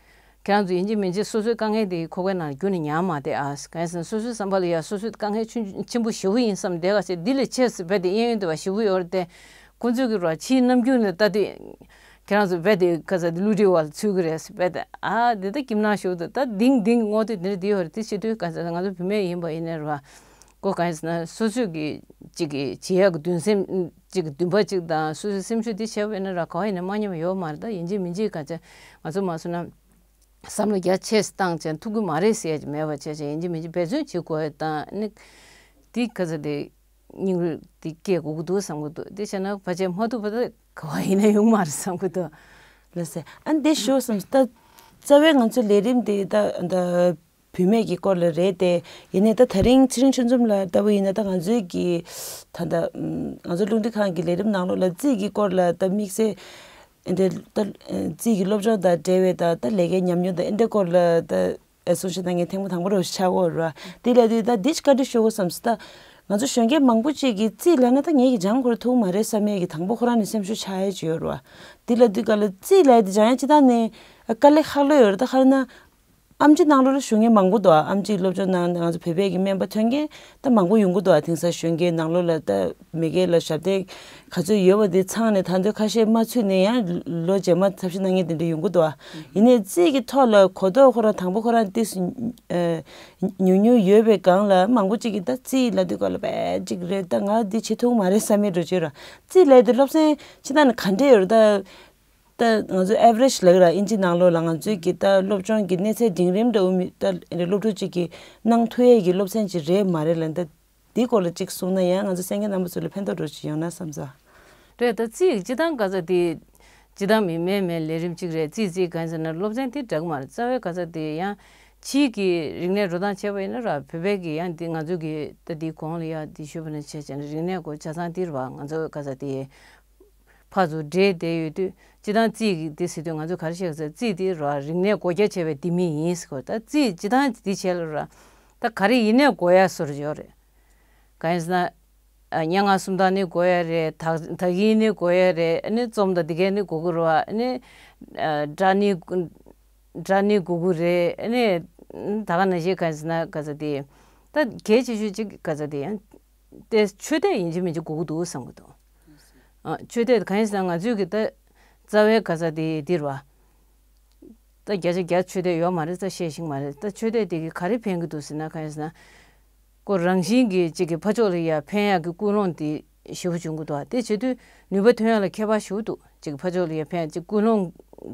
ཁྱེད་རང་ཚོ་ཡིན་གཅིག་མིན་གཅིག་སོ་སོའི་དཀའ་ངལ་དེ་ཁོག་པའི་ནང་རྒྱུན་ནས་ཉར་མ་བསྡད་ཨ། གང་ཡིན་ཟེར་ན་སོ་སོའི་བསམ་པ་ལ་ཡ་སོ་སོའི་དཀའ་ངལ་ཆུང་ཆེན་པོ་ཞེ་པོ་ཡིན་བསམ་བསྡད་ག་བྱས་འདི་ལས་ཆེ་ཟེར་བས་དེ་གཡས་གཡོན་དེ་བ་ཞེ་པོ་ཡོད་རེད་དེ། ཁོང་ཚོས་ཀྱི་རོ་ཕྱིའི་རྣམ་འགྱུར་ནས་ལྟ་དུས། ཁྱེད་རང་ཚོ་རྦད་དེ་ཁ་ཚ་དེ་བསླུ་བྲིད་བ་ལ་ཚུད་ཀྱི་རེད་ཟེར་རྦད་དེ་ཨ་དེ་ལྟ་ཁྱིམ་ནང་ཞུགས་དུས་ད་དིང་དིང་ངོ་དེ་དེ་འདྲ་དེ་ཡོད་རེད། དེ་བྱེད་དུས་ག་ཚ་ང་ཚོ་བུད་མེད་ཡིན་པ་ཡིན་ནའི་ར་ཁོ་ག་ཡིན་ཟེར་ན་སོ་སོས་ཀྱི་གཅིག་གི་བྱེད་ཡག་གི་འདུན་སེམས་གཅིག་གི་འདུན་པ་གཅིག་དང་སོ་སོའི་སེམས་ཤུགས་དེ་བྱས་པ་ཡིན་ན་ར་ག་བ་ཡིན་ན་མ་ཉམས་ཡོད་མ་རེད། ད་ཡིན་གཅིག་མིན་གཅིག་ག་ཚ་ང་ཚོ་མ་སོང་ན་བསམ་བློ་རྒྱ་ཆེ་བཏང་བྱས་ཐུབ་ཀྱི་མ་རེད་ཟེར་ཡ་ཅིག་མེད་པ་བྱས་བྱས་ཡིན་གཅིག་མིན་གཅིག་འབད་བརྩོན་བྱེད་དགོས་ཡ་དང་ནི་དེ་ག་ཚ་དེ། སྙིང་རུས་དེ་སྐྱེ་དགོས་ཀྱི་འདུག་བསམ་གྱི་འདུག་དེ་བྱས་ན་ཕལ་ཆེར་མ་ཐུབ་པ་ད་ག་བ་ཡིན་ན་ཡོང་མ་རེད་བསམ་གྱི་འདུག་ལགས་སེ། ཨ་འདི་ཞུ་བསམ་ད་རྩ་བའི་ང་ཚོའི་ལས་རིམ་དེ་ད་ད་བུད་མེད་ཀྱི་སྐོར་ལ་རེད་དེ། ཡིན་ནའི་ད་ད་རིང་ཚེ་རིང་ཆོས་འཛོམས་ལགས་ལྟ་བུ་ཡིན་ན་ད་ང་ཚོའི་གི་ད་ད་ང་ཚོ་རླུང་འཕྲིན་ཁང་གི་ལས་རིམ་ནང་ལོགས་ལ་རྩིས་ཀྱི་སྐོར་ལ་ད་དམིགས་བསལ་ཨེ་འདྲ་ད་རྩིས་ཀྱི་སློབ་སྦྱོང་དང་འབྲེལ་བའི་ད་ད་ལས་ཀའི་ཉམས་མྱོང་དང་ཨེ་འདྲ་སྐོར་ལ་ད། ཨེ་གསུང་བཤད་གནང་མཁན་ཐེངས་མ་དང་པོ་རུ་ཆགས་ཡོད་ར། དེ་ལས་དུས་ད་འདི་ཅི་བཀའ་འདྲི་ཞུ་དགོས་བསམ་སོང་། ད་ང་ཚོ་གཞོན་སྐྱེས་མང་པོ་ཅིག་གིས་རྩིས་ལབ་ན་ད་ངེད་ཀྱིས་སྦྱང་དགོས་རེད་ཐུག་མ་རེད་བསམ་ཡས་ཀྱི་དང་པོ་ཁོ་རང་ནས་སེམས་ཤུགས་ཆག་ཡས་ཅིག་ཡོད་ར། དེ་ལས་དུས་ག་ལ་རྩིས་ལབ་ཡས་དེ་སྦྱང་ཡས་ཅི་ད་ནས་དཀའ་ལས་ཁག་ལོས་ཡོད་ར། ད་ག་རེ་ན་ཨེམ་ཆི་ནང་ལོགས་ལ་ཞུགས་མཁན་མང་པོ་འདུག་ཨ་ཨེམ་ཆི་སློབ་སྦྱོང་གནང་ནས་ང་ཚོ་བོད་པའི་གི་སྨན་པ་ཐོན་མཁན་ད་མང་པོ་ཡོང་གི་འདུག་ཨ་དེང་སང་གཞོན་སྐྱེས་ནང་ལོགས་ལ་ད། མི་སྒེར་ལ་ཞབས་བརྟན་ག་ཚོད་ཡོད་པ་དེ་ཚང་ནས་ད་དུང་ཁ་ཤས་མ་ཚུད་ནས་ཡང་ལོ་རྗེས་མ་ཐབས་ཤེས་གནང་མཁན་དེ་འདྲ་ཡོང་གི་འདུག་ཨ། ཡིན་ནའི་རྩིས་ཀྱི་ཐོག་ལ་གོ་རྟོགས་ཁོ་རང་དང་པོ་ཁོ་རང་ཏིས་ཉུང་ཉུང་ཡོད་པའི་སྒང་ལ་མང་པོ་ཅིག་གིས་ད་རྩིས་ལབ་དུས་སྐབས་ལ་བས་ཅིག་རེད། ད་ང་འདི་བྱེད་ཐུབ་མ་རེད་བསམ་མེད་འགྲོ་བྱེད་ར། རྩིས་ལབ་དུས་སློབ་ཚན་ཕྱི་ནང་ནས་ག་འདྲས་ཡོད་རེད་ད། ད་ང་ཚོ་ཨེ་ཝ་རེཇ་ལབ་ཀྱི་ར་ཨིན་ཇི་ནང་ལོགས་ལ་ང་ཚོའི་གི་ད་སློབ་སྦྱོང་གི་གནས་ཚད་འབྲིང་རིམ་འདྲ་བོ་མི་ད་སློབ་ཕྲུག་ཅིག་གིས་གནང་ཐུབ་ཡས་ཀྱི་སློབ་ཚན་ཅིག་རེད་མ་རེད་ལབ་ད། འདིའི་སྐོར་ལ་གཅིག་གསུངས་ན་ཡང་ང་ཚོ་གསན་མཁན་རྣམ་པ་ཚོ་ལ་ཕན་ཐོགས་འགྲོ་ཞིག་ཡོང་ན་བསམ་ས། རེད། ད་རྩིས་སྤྱི་བཏང་ག་ཚ་དེ་སྤྱི་བཏང་མི་མེད་མེད་ལས་རིམ་གཅིག་རེད། རྩིས་རྩིས་གང་ཟེར་ན་སློབ་ཚན་དེ་འདྲ་གི་མ་རེད། རྩ་བའི་ག་ཚ་དེ་ཡང་ཕྱིའི་གི་རིག་གནས་འགྲོ་སྟངས་བྱས་པ་ཡིན་ན་ར་བོད་པའི་གི་ཡང་འདི་ང་ཚོ་གི་ད་འདི་གོང་ལ་ཡ་འདི་ཞུས་པ་ན་བྱས་བྱས་ན་རིག་གནས་སྐོར་ཆ་ཚང་འདི་ར་བ་ང་ཚོ་ག་ཚ་དེ་ཕར་ཚུར་འདྲེས་བསྡད་ཡོད་དུས་སྤྱི་བཏང་རྩིས་གི་འདི་ཟེར་དུས་ང་ཚོ་ག་རེ་བཤད་ག་ཚ་རྩིས་འདི་ར་རིག་གནས་སྒོ་རྒྱག་བྱས་པའི་ལྡེ་མིག་ཡིན་ཟེར་གོ། ད་རྩིས་སྤྱི་བཏང་འདི་བྱས་ལ་ར་ད་ག་རེ་ཡིན་ནའི་དགོས་ཡ་བཟོ་འདྲ་ཡོད་རེད། གང་ཡིན་ཟེར་ན། ཨ། སྙན་ངག་སུམ་རྟགས་ནི་དགོས་ཡ་རེད། དག་དག་ཡིག་ནི་དགོས་ཡ་རེད། ཨ་ནི་རྩོམ་དང་འདི་གས་ནི་དགོས་ཀྱི་རེད་བ། ཨ་ནི། ཨ། སྒྲ་ནི། སྒྲ་ནི་དགོས་ཀྱི་རེད། ཨ་ནི། ད་ག་ནང་བཞིན་གང་ཡིན་ཟེར་ན་ག་ཚ་དེ། ད་གལ་ཆེ་ཤོས་གཅིག་ག་ཚ་དེ་ཡང་། དེ་ཆོས་དད་ཡིན་གཅིག་མིན་གཅིག་དགོས་ཀྱི་འདུག་བསམ་གྱི་འདུག་ཨ། ཆོས་དད་གང་ཡིན་ཟེར་ན་ང་ཚོས་གི་ད་རྩ་བའི་ག་ཚ་དེ་འདི་རེད་བ། ད་བརྒྱ་ཆ་བརྒྱ་ཆོས་དད་ཡོད་མ་རེད། ད་བཤད་ཤེས་མ་རེད། ད་ཆོས་དད་དེ་གི་ག་རེ་ཕན་གི་འདུག་ཟེར་ན་གང་ཡིན་ཟེར་ན། ཁོ་རང་བཞིན་གྱི་གཅིག་གི་ཕར་ཕྱོགས་ལ་ཡ་ཕན་ཡག་གི་ཀུན་སློང་དེ་ཞེ་པོ་བྱུང་གི་འདུག་དེ་བྱེད་དུས་ནུས་པ་ཐོན་ཡག་ལ་ཁྱད་པར་ཞེ་པོ་འདུག་གཅིག་གི་ཕར་ཕྱོགས་ལ་ཡ་ཕན་ཡག་གཅིག་ཀུན་སློང་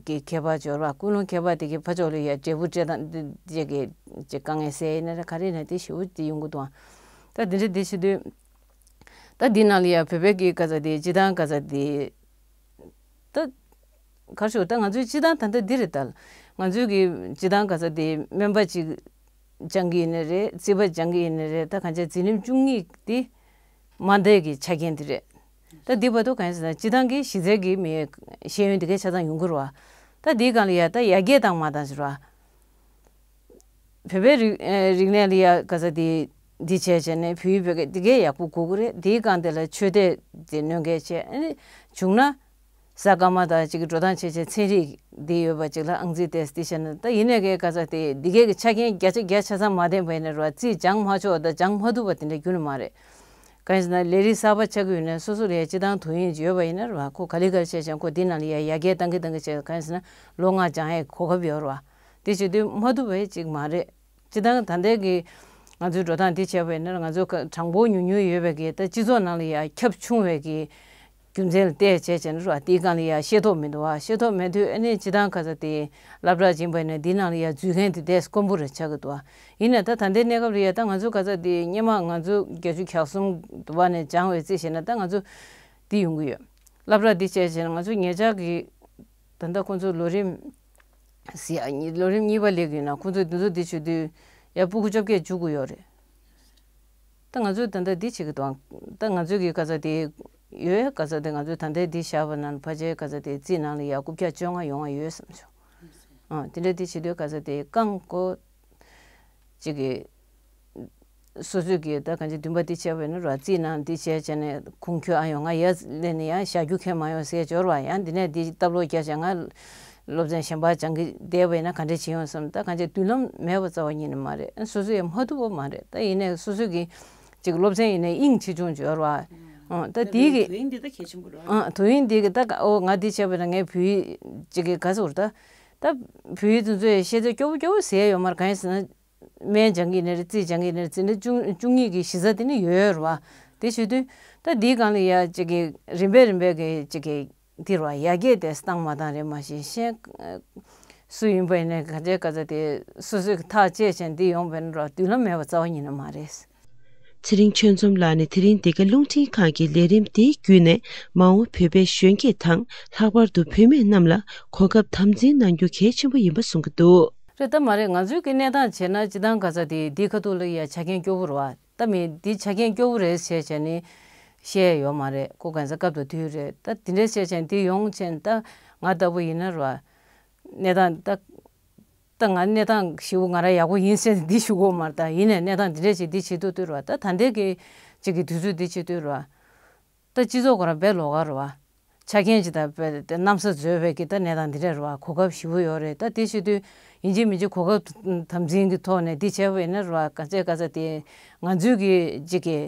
གི་ཁྱད་པར་འབྱོར་བ། ཀུན་སློང་ཁྱད་པར་དེ་གི་ཕར་ཕྱོགས་ལ་ཡ་འབྲས་བུ་སྤྲད་སྟངས་དེ་གི་གཅིག་དཀའ་ངལ་སེལ་ཡིན་ན་རེད། ག་རེ་ཡིན་ན་དེ་ཞེ་པོ་དེ་ཡོང་གི་འདུག་ད་དེ་འདྲ་དེ་བྱེད་དུས་ད་འདི་ནང་ལ་ཡ་བོད་པའི་གི་ག་ཚ་དེ་སྤྱི་བཏང་ག་ཚ་དེ། ད། གར་ཞོག་ད་ང་ཚོའི་སྤྱི་བཏང་ད་ལྟ་འདི་རེད་ད། ང་ཚོའི་གི་སྤྱི་བཏང་ག་ཚ་དེ་སྨན་པ་ཅིག་སྦྱང་གི་ཡིན་ནི་རེད། རྩིས་པ་སྦྱང་གི་ཡིན་ནི་རེད། ད་གང་ཅི་འཛིན་རིམ་བཅུ་གཉིས་དེ་མ་མཐའི་གི་ཆ་རྐྱེན་དེ་རེད། ད་འདི་བར་དུ་གང་ཡིན་ཟེར་ན་སྤྱི་བཏང་གི་གཞི་རྩའི་གི་མི་ཤེས་ཡོན་དེ་གའི་ཆ་ཚང་ཡོང་གི་རེད་བ། ད་འདིའི་སྒང་ལ་ཡ་ད་ཡར་རྒྱས་བཏང་མ་བཏང་ཟེར་བ། བོད་པའི་རིག་ཨེ་རིག་གནས་ལ་ཡ་ག་ཚ་དེ་འདི་བྱས་བྱས་ནས་བོད་ཡིག་བོད་སྐད་འདི་གས་ཡག་པོ་དགོས་ཀྱི་རེད། དེའི་སྒང་དེ་ལ་ཆོས་དད་དེ་གནོན་སྐྱེལ་བྱས། ཨ་ནི་བྱུང་ན་གཟའ་སྐར་མ་དང་གཅིག་གི་འགྲོ་སྟངས་བྱས་བྱས་ཚན་རིག་འདི་ཡོད་པ་ཅིག་ལ་ཨང་རྩིས་ཏེས་འདི་བྱས་ན་ད་ཡིན་ནའི་གས་ག་ཚ་དེ་འདི་གས་ཀྱི་ཆ་རྐྱེན་བརྒྱ་ཆ་བརྒྱ་ཆ་ཚང་མ་ལྡན་པ་ཡིན་ན་ར་བ་རྩིས་སྦྱང་མ་ཆོག་དང་སྦྱང་མ་ཐུབ་པ་དེ་འདྲ་རྒྱུན་ནས་མ་རེད། གང་ཡིན་ཟེར་ན་ལས་རིགས་གསར་པ་ཆགས་ཀྱི་ཡོད་ན་སོ་སོ་ལ་ཡ་སྤྱི་བཏང་དོན་ཡོད་ཅིག་ཡོད་པ་ཡིན་ན་ར་བ་ཁོ་ག་ལེ་ག་ལེ་བྱས་བྱས་ཁོ་འདི་ནང་ལ་ཡ་ཡར་རྒྱས་བཏང་གི་བཏང་གི་བྱས། གང་ཡིན་ཟེར་ན་ལོ་ལྔ་སྦྱང་ཡས་གོ་སྐབས་ཡོད་ར་བ། དེ་བྱེད་དུས་མ་ཐུབ་པའི་ཅིག་མ་རེད། སྤྱི་བཏང་ད་ལྟའི་གི་ང་ཚོའི་འགྲོ་སྟངས་འདི་བྱས་པ་ཡིན་ན་ང་ཚོ་གྲངས་འབོར་ཉུང་ཉུང་ཡོད་པའི་གི་ད་སྤྱི་ཚོགས་ནང་ལ་ཡ་ཁྱབ་ཆུང་བའི་གི་ རྒྱུ་མཚན་ལ་བལྟས་བྱས་བྱས་ན་ར་དེའི་སྒང་ལ་ཡ་ཤེས་རྟོགས་མི་འདུག་བ། ཤེས་རྟོགས་མེད་དུས་ཨ་ནི་སྤྱི་བཏང་ག་ཚ་དེ་སློབ་གྲྭ་ཕྱིན་པ་ཡིན་ན་འདི་ནང་ལ་ཡ་འཛུལ་མཁན་དེ་ཏོག་ཙམ་དཀོན་པོ་རེད་ཆགས་ཀྱི་འདུག་བ། ཡིན་ནའི་ད་ད་ལྟའི་གནས་སྐབས་ལ་ཡ་ད་ང་ཚོ་ག་ཚ་དེ་སྔོན་མ་ང་ཚོ་བརྒྱད་ཅུ་གྱ་གསུམ་དུ་བ་ནས་སྦྱངས་པའི་རྩིས་བྱས་ན་ད་ང་ཚོ་འདི་ཡོང་གི་ཡོད། སློབ་གྲྭ་འདི་བྱས་བྱས་ན་ང་ཚོ་ཉེ་ཆར་གྱི་ད་ལྟ་ཁོང་ཚོ་ལོ་རིམ་ཟེར་ཡ་གཉིས་ལོ་རིམ་གཉིས་པ་སླེབས་ཀྱི་ཡོད་ན་ཁོང་ཚོས་འདི་ཚོ་འདི་བྱེད་དུས་ཡ་སྤུ་གུ་བཅོ་བརྒྱད་བཅུ་དགུ་ཡོད་རེད། ད་ང་ཚོས་ད་ལྟ་འདི་བྱེད་ཀྱི་འདུག་ད་ང་ཚོས་ཀྱི་ག་ཚ་དེ་ཡོད་ག་ཚ་དེ་ང་ཚོས་ད་ལྟའི་འདི་བཞག་པ་ན་ཕལ་ཆེར་ག་ཚ་དེ་རྩིས་ནང་ལ་ཡ་རྐུབ་བཀྱག་བཅོ་ལྔ་ཡོང་བ་ཡོད་བསམ་བྱུང་། ཨ་དེ་འདྲ་འདི་བྱེད་དུས་ག་ཚ་དེ་རྐང་ཀོ་ཅིག་གི་སོ་སོས་ཀྱི་ད་གང་ཅི་འདུན་པ་འདི་བྱས་པ་ཡིན་ན་ར་རྩིས་ནང་འདི་བྱས་བྱས་ནས་ཁུངས་འཁྱོལ་ཨ་ཡོང་ང་ཡ་ལས་ནས་ཡང་བཞག་རྒྱུ་ཁས་མ་ཡོང་ཟེར་འབྱོར་བ་ཡང་འདི་ནས་འདི་སྟབས་ལོག་རྒྱག་བྱས་ང་སློབ་ཚན་གཞན་པ་སྦྱང་གི་བསྡད་པ་ཡིན་ན་ག་འདྲས་བྱེད་ཡོང་བསམ། ད་གང་ཅི་མདུན་ལམ་མེད་པ་རྩ་བ་ཉིད་ནས་མ་རེད། སོ་སོ་ཡང་མ་ཐུབ་པ་མ་རེད། ད་ཡིན་ནས་སོ་སོ་གི་ཅིག་སློབ་ཚན་ཡིན་ནས་དབྱིངས་ཆེ་ཆུང་འབྱོར་བ། ཨོ་ད་དེའི་གི་དུས་ཡུན་འདི་ད་གལ་ཆེན་པོ་རེད། ཨ་དུས་ཡུན་འདི་གི་ད་ཨོ་ང་འདི་བྱས་པ་ན་ངའི་བུ་ཡིས་ཅིག་གི་ག་ཟེར་ད་ད་བུ་ཡིས་དེ་ཚོས་ཤེས་ཚད་སྐྱོ་བོ་སྐྱོ་བོ་ཟེར་ཡོད་མ་རེད། གང་ཡིན་ཟེར་ན། སྨན་སྦྱང་གི་ནི་རེད། རྩིས་སྦྱང་གི་ནི་རེད། རྩིས་འདི་བཅུ་བཅུ་གཉིས་ཀྱི་གཞི་རྩ་དེ་ནི་ཡོད་རེད་བ། དེ་བྱེད་དུས་ད་འདིའི་སྒང་ལ་ཡ་གཅིག་གི་རིམ་པས་རིམ་པས་ཀྱི་གཅིག་གི་འདི་རེད་བ། ཡར་རྒྱས་དེ་བཏང་མ་བཏང་རེད་མ་གཞི་གཞན་སུ་ཡིན་པ་ཡིན་ནའི་ག་ཚད་ག་ཚད་དེ་སོ་སོའི་ཐག་བཅད་བྱས་འདི་ཡོང་བས་ན་ར་མདུན་ལམ་མེད་པ་རྩ་བ་ཉིད་ནས་མ་རེད། ཚེ་རིང་ཆོས་འཛོམས་ལགས་ནས་དེ་རིང་འདི་ག་རླུང་འཕྲིན་ཁང་གི་ལས་རིམ་འདིའི་བརྒྱུད་ནས་མ་འོངས་བོད་པའི་གཞོན་སྐྱེས་དང་ལྷག་པར་དུ་བུད་མེད་རྣམས་ལ་གོ་སྐབས་དམ་འཛིན་གནང་རྒྱུ་གལ་ཆེན་པོ་ཡིན་པ་གསུང་གི་འདུག་རེད་ད་མ་རེད། ང་ཚོའི་གི་གནས་སྟངས་བྱས་ན་སྤྱི་བཏང་ག་ཚ་དེ་འདི་ཁ་ཐུག་ལ་ཡ་ཆ་རྐྱེན་སྐྱོ་བོ་རེད་བ། ད་མི་འདི་ཆ་རྐྱེན་སྐྱོ་བོ་རེད་ཟེར་བྱས་ནས་བཤད་ཡོད་མ་རེད། ཁོ་གང་ཟག་སྐབས་དང་དུས་རེད། ད་དེ་འདྲ་བཤད་བྱས་ནས་འདི་ཡོང་བྱས་ནས་ད་ང་ལྟ་བུ་ཡིན་ན་རེད་བ། གནས་སྟངས་ད་ད་ང་གནས་སྟངས་ཞེ་པོ་ང་རང་ཡག་པོ་ཡིན་ཟེར་ནས་འདི་ཞུ་གི་ཡོད་མ་རེད། ད་ཡིན་ནའི་གནས་སྟངས་འདི་འདྲ་ཞིག་འདི་བྱེད་དུས་དུས་རེད་བ། ད་ད་ལྟའི་གི་ཅིག་གི་དུས་ཚོད་འདི་བྱེད་དུས་རེད་བ། ད་སྤྱི་ཚོགས་ཁོ་རང་དཔེ་ལོགས་ཀ་རེད་བ། ཆ་རྐྱེན་ཅིག་དང་དཔེ་དེ་གནམ་ས་འཛོལ་བའི་གི་ད་གནས་སྟངས་འདི་འདྲ་རེད་བ། གོ་སྐབས་ཞེ་པོ་ཡོད་རེད། ད་དེ་བྱེད་དུས་ཡིན་གཅིག་མིན་གཅིག་གོ་སྐབས་དམ་འཛིན་གྱི་ཐོག་ནས་འདི་བྱས་པ་ཡིན་ན་རེད་བ། ག་ཚད་ག་ཚད་དེ་ང་ཚོའི་གི་ཅིག་གི་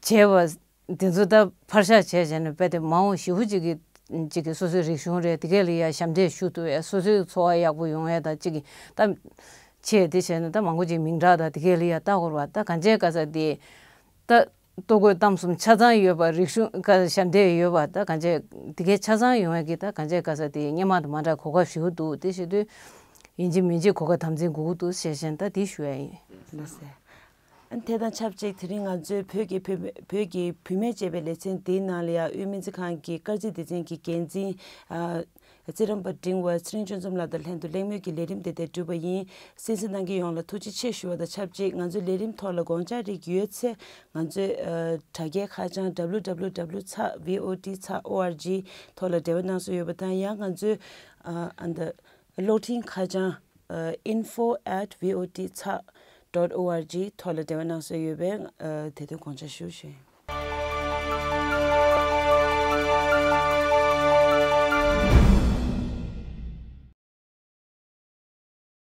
བྱས་པ་དེ་ཚོ་ད་ཕར་བཞག་བྱས་བྱས་ནས་དཔེ་དེ་མ་འོངས་ཞེ་པོ་ཅིག་གི་ཅིག་གི་སོ་སོའི་རིག་གཞུང་རེད། དེ་གས་ལ་ཡ་ཞབས་འདེགས་ཞུ་ཐུབ་ཡ། སོ་སོའི་འཚོ་བ་ཡག་པོ་ཡོང་ཡ་ད་ཅིག་གི་ད་ཆེད་དེ་བྱས་ན་ད་མང་པོ་ཅིག་མིང་གྲགས་དང་དེ་གས་ལ་ཡ་ལྟ་དགོས་རེད་བ། ད་ག་ཚད་ག་ཚད་དེ་ད། ལྟོ་གོས་གཏམ་གསུམ་ཆ་ཚང་ཡོད་པ། རིག་གཞུང་ཀ་ཞབས་འདེགས་ཡོད་པ། ད་གང་བྱས་དེ་གའི་ཆ་ཚང་ཡོང་ཡ་གི་ད་གང་བྱས་ག་ས་དེ་སྔོན་མ་དང་མ་འདྲ་གོ་སྐབས་ཞེ་པོ་འདུག་དེ་བྱེད་དུས་ཡིན་གཅིག་མིན་གཅིག་གོ་སྐབས་དམ་འཛིན་དགོས་ཀྱི་འདུག་ཞེས་བཤད་ད་དེ་ཞུ་ཡ་ཡིན། ལགས་སོ། ཨ་ནི་དེ་དང་ཆབས་ཅིག་དེ་རིང་ང་ཚོའི་བོད་ཀྱི་བུད་མེད་བོད་ཀྱི་བུད་མེད་ཅེས་པའི་ལེ་ཚན་འདིའི་ནང་ལ་ཡང་དབུས་སྨན་རྩིས་ཁང་གི་སྐར་རྩིས་སྡེ་ཚན་གྱི་འགན་འཛིན་ཨ། རྩིས་རིམ་པ་འབྲིང་བ་ཚེ་རིང་ཆོས་འཛོམས་ལགས་དང་ལྷན་དུ་གླེང་མོལ་གྱི་ལས་རིམ་དེ་དེ་གྲུབ་པ་ཡིན། གསན་གཟིགས་གནང་མཁན་ཡོངས་ལ་ཐུགས་རྗེ་ཆེ་ཞུ་བ་དང་ཆབས་ཅིག་ང་ཚོའི་ལས་རིམ་ཐོག་ལ་དགོངས་འཆར་རིགས་ཡོད་ཚེ་ང་ཚོའི་ཨ། དྲ་རྒྱའི་ཁ་བྱང་W W W ཚེག V O T ཚེག O R G ཐོག་ལ་འབྲེལ་བ་གནང་སྲོལ་ཡོད་པ་དང་ཡང་ང་ཚོའི་ཨ། ཨ་འདི་གློག་འཕྲིན་ཁ་བྱང་ཨ། info at V O T ཚེག dot O R G ཐོག་ལ་འབྲེལ་བ་གནང་སྲོལ་ཡོད་པས་ཨ། དེ་དོན་དགོངས་འཆར་ཞུ་ཞུ་ཡིན།